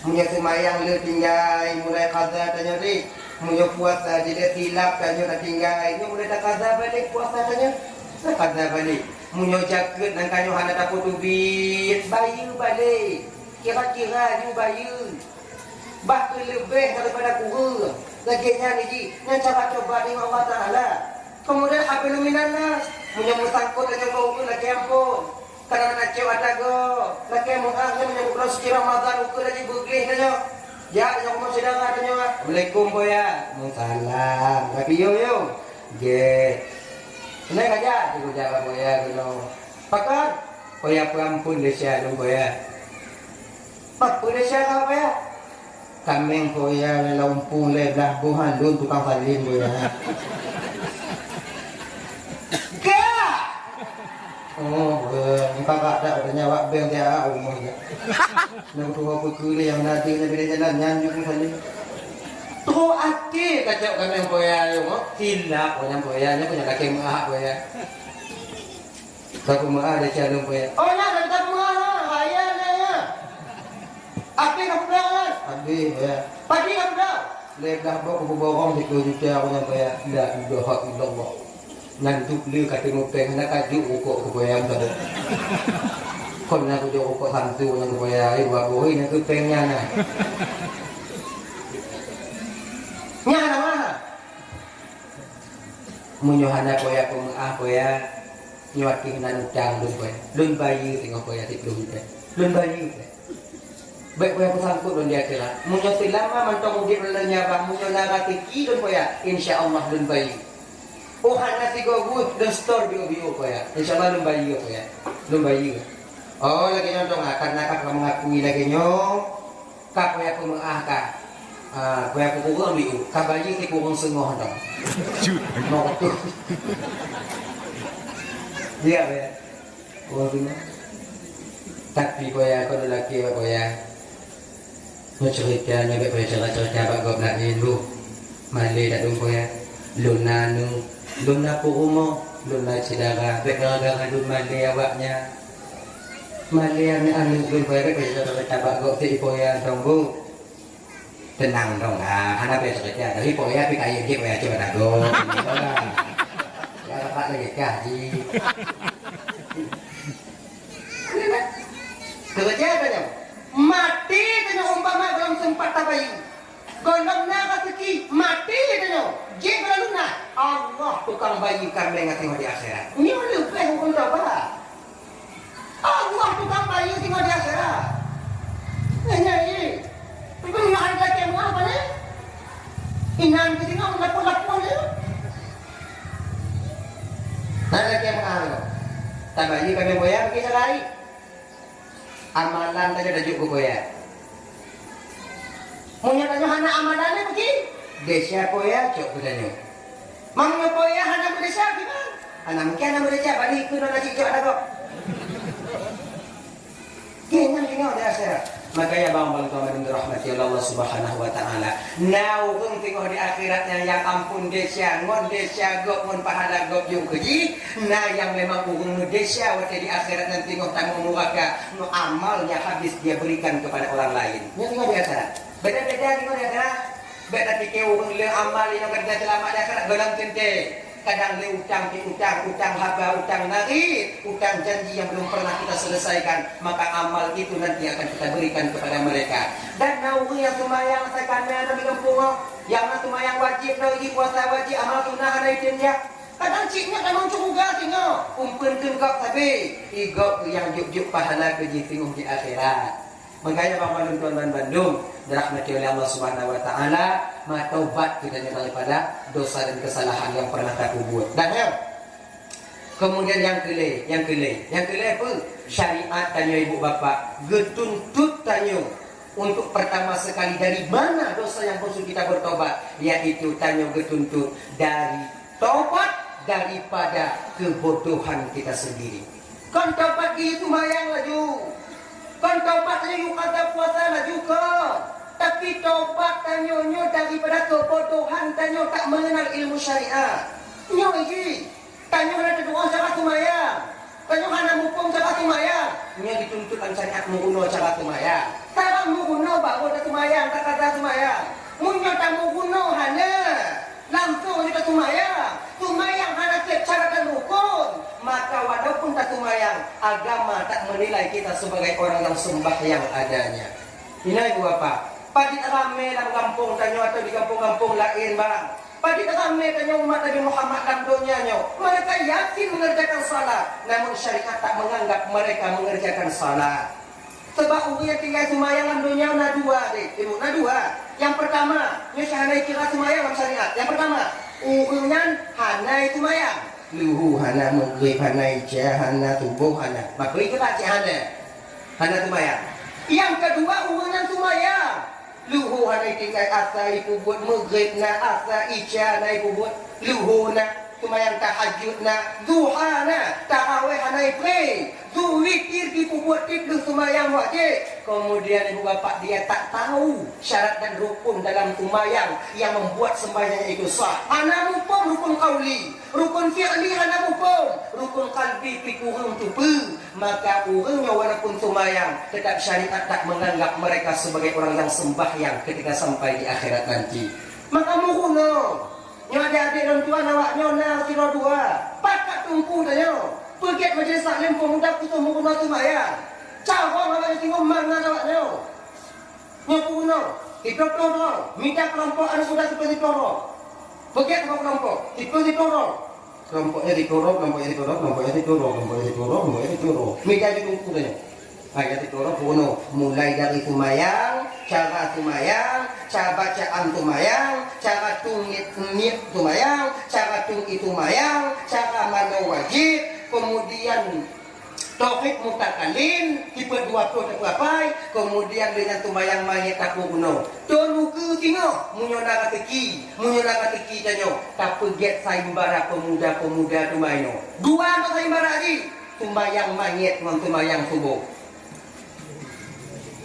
Meunyoe seumayang le tinggai, mulai qadha tanyoe deh. Meunyoe puasa jeuet silap tanyoe tatinggai, nyoe mulai taqadha balek puasa tanyoe. Taqadha balek. Meunyoe jakeuet nangka nyoe hana tapeuteubiet, bayeue balek. Kira-kira nyoe bayeue. Bah kheueh leubeh daripada kureueng. Lagèe nyan jih, nyan cara tobat ngon Allah Taala. Kemudian hablum minannas, meunyoe meusangkot lagèe ngon ureueng lakèe ampôn. Karena na cok ata gob, lakèe meu'ah nyan meunyoe bulan suci Ramadan ukeue laju beugléh tanyoe. Jak nyoe rumoh syedara tanyoe, "Assalamualaikum, Buya." "Waalaikumsalam." Tapi yo, yo. Gèt. Keuneuk ka jak, teujaweueb Buya keunoe. Pakon? Buya peuampôn desya lôn, Buya. Peue desya kah, Buya? Kaméng, Buya, lam umpung lhèe blah boh, han lôn tukang salén, Buya. Ka! Oh, Buya, engka ka dak, Buya, nyan wak beng tiep rumoh, Buya. Nyan tuha peukeuh lé nyang na deuh nyan bidang jalan, nyan jeuet salén. Trok até kacok kaméng, Buya, yo, silap, Buya, nyan, Buya, nyan, Buya, lakèe meu'ah, Buya. Ka peumeu'ah desya lôn, Buya. Oh, na, ka peumeu'ah, na. Raya na, ya. Abéh ka peumeu'ah, na. Abéh, Buya. Padi ka peumeu'ah. Lhèe blah boh kuborong siplôh juta, Buya, Buya. La ilaha illallah. Nyan dum le ka teumèe pèng, na ka jok rukok keu Buya, Buya. Kon na kujok rukok santu nyan keu Buya, eh, dua boh, eh, nyan keu pèng nyan, na. Nyan na, na. Meunyoe hana Buya peumeu'ah, Buya, nyoe ateueh nan utang lôn, Buya. Lôn bayeue singoh, Buya, siplôh juta. Lôn bayeue, Buya. Bèk Buya peusangkot lôn di akhirat. Meunyoe seulama mantong udép lôn lam nyoe, bah, meunyoe na raseuki lôn, Buya, insya Allah lôn bayeue. Oh hana sigoe buet, lôn setor biôh-biôh, Buya. Insya Allah lôn bayeue, Buya. Lôn bayeue. Oh, lagèe nyoe dong, ah, karena ka meungakui lagèe nyoe. Ka Buya peumeu'ah ka. Ah, Buya peukureueng miu, ka bayeue sikureueng seungoh dong. Cut. Noh tu. Iya, Buya. Kureueng seungoh. Tapi Buya, kon lôn lakèe bak Buya. Nyoe ceurita nyoe bèk Buya ceurita-ceurita bak gob laén, Bu. Malèe dak dong, Buya. Lôn na aneuk, lôn na peurumoh, lôn na syedara, bèk gara-gara lôn malèe awaknyan. Malèe aneuk-aneuk lôn, Buya, bèk Buya ceurita-ceurita bak gob, si Buya dong, Bu. Teunang dong, ah, hana payah sakét hati. Tapi pokoknya tapi kayém jih, pokoknya coba tago. Ya, dapat lagi kah, ji. Keureuja tanyoe. Maté tanyoe umpama gohlom seumpat tabayeue. Gohlom na raseuki, maté tanyoe. Jih gohlom na. Allah tukang bayeue kaméng singoh di akhirat. Nyoe leubeh ureueng tobat. Allah tukang bayeue singoh di akhirat. Nyan, nyan, nyan. Tapi nyoe hana lakèe meu'ah pane? Inan keu singoh lapor-lapor je. Hana lakèe meu'ah nyoe. Tabayeue kaméng Buya bagi sagai. Amalan tanyoe tajok keu Buya. Meunyoe tanyoe hana amalan, bagi desya Buya cok keu tanyoe. Meunyoe Buya hana meudesya, kiban? Hana mungken hana meudesya, bari keunoe na cicok ata gob. Nyan singoh di akhirat. Makanya bang-bang tuan dirahmati oleh Allah Subhanahu wa Taala. Na ureueng singoh di akhirat nyan, ya ampôn, desya, ngon desya gob, ngon pahala gob jok keu jih. Na nyang memang ureueng meudesya watèe di akhirat nyan singoh tamong nuraka, ngon amalnya habis dia berikan kepada orang lain. Nyan singoh di akhirat. Beda-beda singoh di akhirat. Bèk tapike ureueng le amal inong ka seulamat di akhirat, gohlom teuntèe. Kadang lé utang piutang, utang haba, utang nari, utang janji yang belum pernah kita selesaikan, maka amal itu nanti akan kita berikan kepada mereka. Dan na ureuëng nyang seumayang sakai na di gampông nyoe, nyang na seumayang wajéb, na uji puasa wajéb, amal sunnah hana item jak. Kadang cit nyoe tamong syeuruga singoh, umpeuen teungkok sabe, i gob nyang jok-jok pahala keu jih singoh di akhirat. Makanya, Bapak Ibu tuan-tuan bandum dirahmati oleh Allah Subhanahu wa Taala, maka tobat kita daripada dosa dan kesalahan yang pernah kita perbuat. Dan ya, kemudian yang kelima, yang kelima, yang kelima apa? Syariat tanyoe ibu bapak geutuntut tanyoe untuk pertama sekali dari mana dosa yang khusus kita bertobat, yaitu tanyoe geutuntut dari tobat daripada kebodohan kita sendiri. Kon tobat di sumbayang laju. Kon tobat laju kata puasa laju ke. Tapi tobat tanyoe nyoe daripada kebodohan tanyoe tak mengenal ilmu syariat. Nyoe ji, tanyoe hana teudoa cara sumbayang. Tanyoe hana muphom cara sumbayang. Nyoe dituntut lam syariat meuguno cara sumbayang. Cara meuguno baru teumayang, tak kata sumbayang. Meunyoe tameuguno hana, langsung jeuet teumayang. Teumayang hana sép syarat dan rukun, maka walaupun teumayang, agama tak menilai kita sebagai orang yang sembahyang adanya. Inan ibu bapak, padit ramé lam gampông tanyoe atau di gampông-gampông laén barang. Padit ramé tanyoe umat Nabi Muhammad lam donya nyoe. Mereka yakin mengerjakan salat, namun syariat tak menganggap mereka mengerjakan salat. Sabab ureuëng nyang tinggai seumayang lam donya na dua deh, ibu, na dua. Nyang pertama, nyoe hana kira seumayang lam syariat. Nyang pertama, ureuëng nyan hana seumayang. Luhu hana, Maghrib hana, Isya hana, Suboh hana. Maka kira cit hana. Hana seumayang. Nyang kedua, ureuëng nyan seumayang. Luhu hana tinggai, asa ipubuet, Maghrib na, asa Isya na ipubuet, Luhu na, seumayang tahajud na, Duha na, tarawih hana ipré, Zuhur witir dipubuet tieb lheueh seumayang wajéb. Kemudian ibu bapak dia tak tahu syarat dan rukun dalam seumayang yang membuat seumayang itu sah. Hana muphom rukun qauli, rukun fi'li hana muphom, rukun qalbi pih kureueng teupeue. Maka ureuëng nyoe walaupun seumayang, tetap syariat tak menganggap mereka sebagai orang yang sembahyang ketika sampai di akhirat nanti. Maka meuguno, nyoe adik-adik lôn tuan awak nyoe na sidroe dua, pakat teungku tanyoe, peugét majelis taklim pemuda khusus meuguno seumayang. Carông awak nyoe singoh mangat awak nyoe. Nyoe peuguno, siploh-ploh droe, mita keulompok aneuk muda siploh-siploh droe. Peugét saboh keulompok, siploh-siploh droe. Keulompok nyan siploh droe, keulompok nyan siploh droe, keulompok nyan siploh droe, keulompok nyan siploh droe, keulompok nyan siploh droe. Mita jih teungku nyan. Ha, nyang siploh droe peuguno, mulai dari seumayang, cara seumayang, cara bacaan seumayang, cara tueng niet, niet seumayang, cara tueng ie seumayang, cara manoe wajéb, kemudian Tauhid mutakalim, tipe dua ploh tapeuapai, kemudian lé nyan seumayang manyét tapeuguno. Teunukeue singoh, meunyoe na raseuki, meunyoe na raseuki tanyoe, tapeugét sayembara pemuda-pemuda teuma inoe. Dua meuh sayembara jih, seumayang manyét ngon seumayang suboh.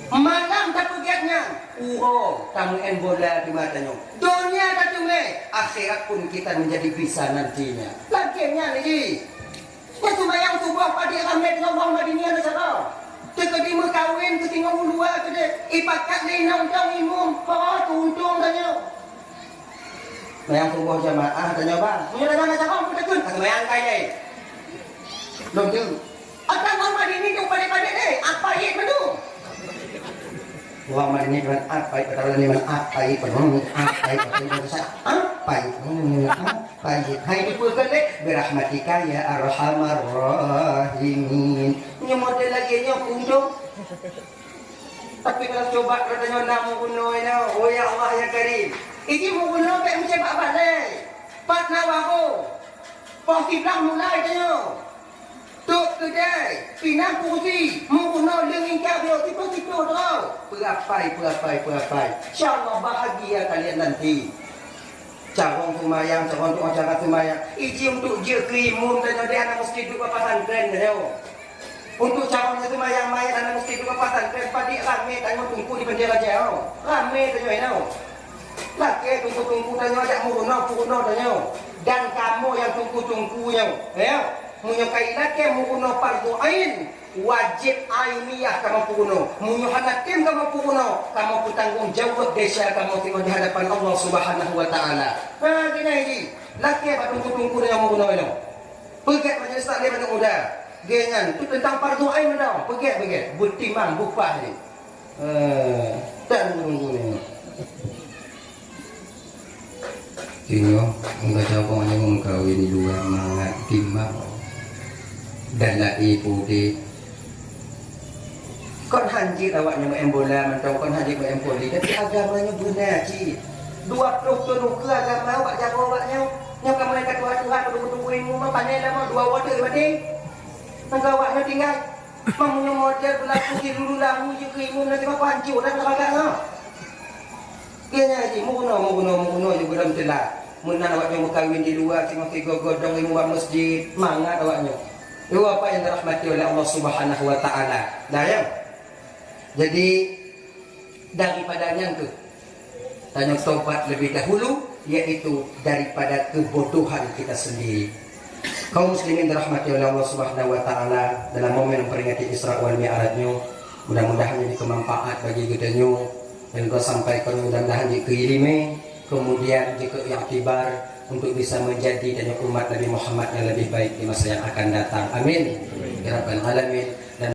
Malam tapeugét nyan, uroe tameu'en bola teuma tanyoe. Donya tateumé, akhirat pun kita menjadi bisa nantinya. Lagée nyan jih. Nyan seumayang suboh padit ramé teungoh ureuëng Madinah na cara. Teukeudi meukawen keu singoh u luwa keudeh, ipakat lé inong dong imum, peue keuuntông tanyoe. Seumayang suboh jamaah tanyoe, bang. Meunyoe tanyoe na cara, peue takheun? Ka seumayang kai lé. Lôn deung. Ata ureuëng Madinah tu padit-padit lé, apa ié meudung? Ureuëng Madinah tu apa ié, kata ureuëng Madinah apa ié, apa ié, apa ié, apa ié. Baik, hmm, ah, baik. Hai dipeugah lé, "Birahmatika ya arhamar rahimin." Nyoe model lagée nyoe kundong. Tapi kalau coba katanya na meuguno ina, oh ya Allah ya Karim. Iji meuguno bek meucebak balai. Pat na waro. Poh siblah mulai tanyoe. Tok keudai, pinah kursi, meurunoe leueng ingkak bloe tipe-tipe droe. Peurapai, peurapai, peurapai. Insya Allah bahagia kalian nanti. Carông seumayang, carông doa cara seumayang. Iji untuk jeuet keu imum tanyoe di aneuk meuseujid duek bak pesantren tanyoe. Untuk carông seumayang manyét aneuk meuseujid duek bak pesantren, padit ramé tanyoe teungku di Banjar Raja. Ramé tanyoe inoe. Lakée teungku-teungku tanyoe jak meurunoe, peurunoe tanyoe. Dan kamoe nyang teungku-teungku nyoe, ya. Meunyoe ka ilakée meurunoe fardhu ain, wajéb ainiyah kamoe peurunoe. Meunyoe hana tem kamoe peurunoe, kamoe peutanggong jaweueb desya kamoe teungoh di hadapan Allah Subhanahu wa Taala. Ha, keunan jih. Lakée bak teungku-teungku nyang meurunoe nyoe. Peugét majelis taklim aneuk muda. Geuh nyan, tu teuntang fardhu ain meunan. Peugét, peugét. Beutimang, bupah jih. Eh, tan gurée-gurée nyoe. Singoh, muka cabang nyoe meukawen di luwa mangat timbang. Dan lagi pudeh. Kon hanjeuet awak nyoe main bola mantong, kon hanjeuet main voli, tapi agama nyoe beuna cit. Dua ploh thon ukeue agama bak jaroe awak nyoe. Nyoe ka mulai ka tuha-tuha, ka tunggu-tunggu ilmu mah, pandai lama, dua wadah maté. Nangka awak nyoe tinggai. Meunyoe model beulaku jih lulu lahu jih keu imum, nanti mako hancô dan tabagak nyoe. Keu nyan jih, meurunoe, meurunoe, meurunoe jih gurée teulat. Meunan awak nyoe meukawen di luwa, singoh sigoe godong imum bak meuseujid, mangat awak nyoe. Iwa apa yang dirahmati oleh Allah Subhanahu wa Taala. Dah ya? Jadi, daripada nyan tu, tanyoe tobat lebih dahulu, yaitu daripada kebodohan kita sendiri. Kaum muslimin dirahmati oleh Allah Subhanahu wa Taala, dalam momen memperingati Isra wal Mi'raj nyoe, mudah-mudahan jadi kemanfaat bagi kita nyoe, dan kau sampaikan mudah-mudahan jadi keirimé, kemudian jika iktibar untuk bisa menjadi tanyoe umat Nabi Muhammad yang lebih baik di masa yang akan datang. Amin. Ya Rabbal Alamin. Dan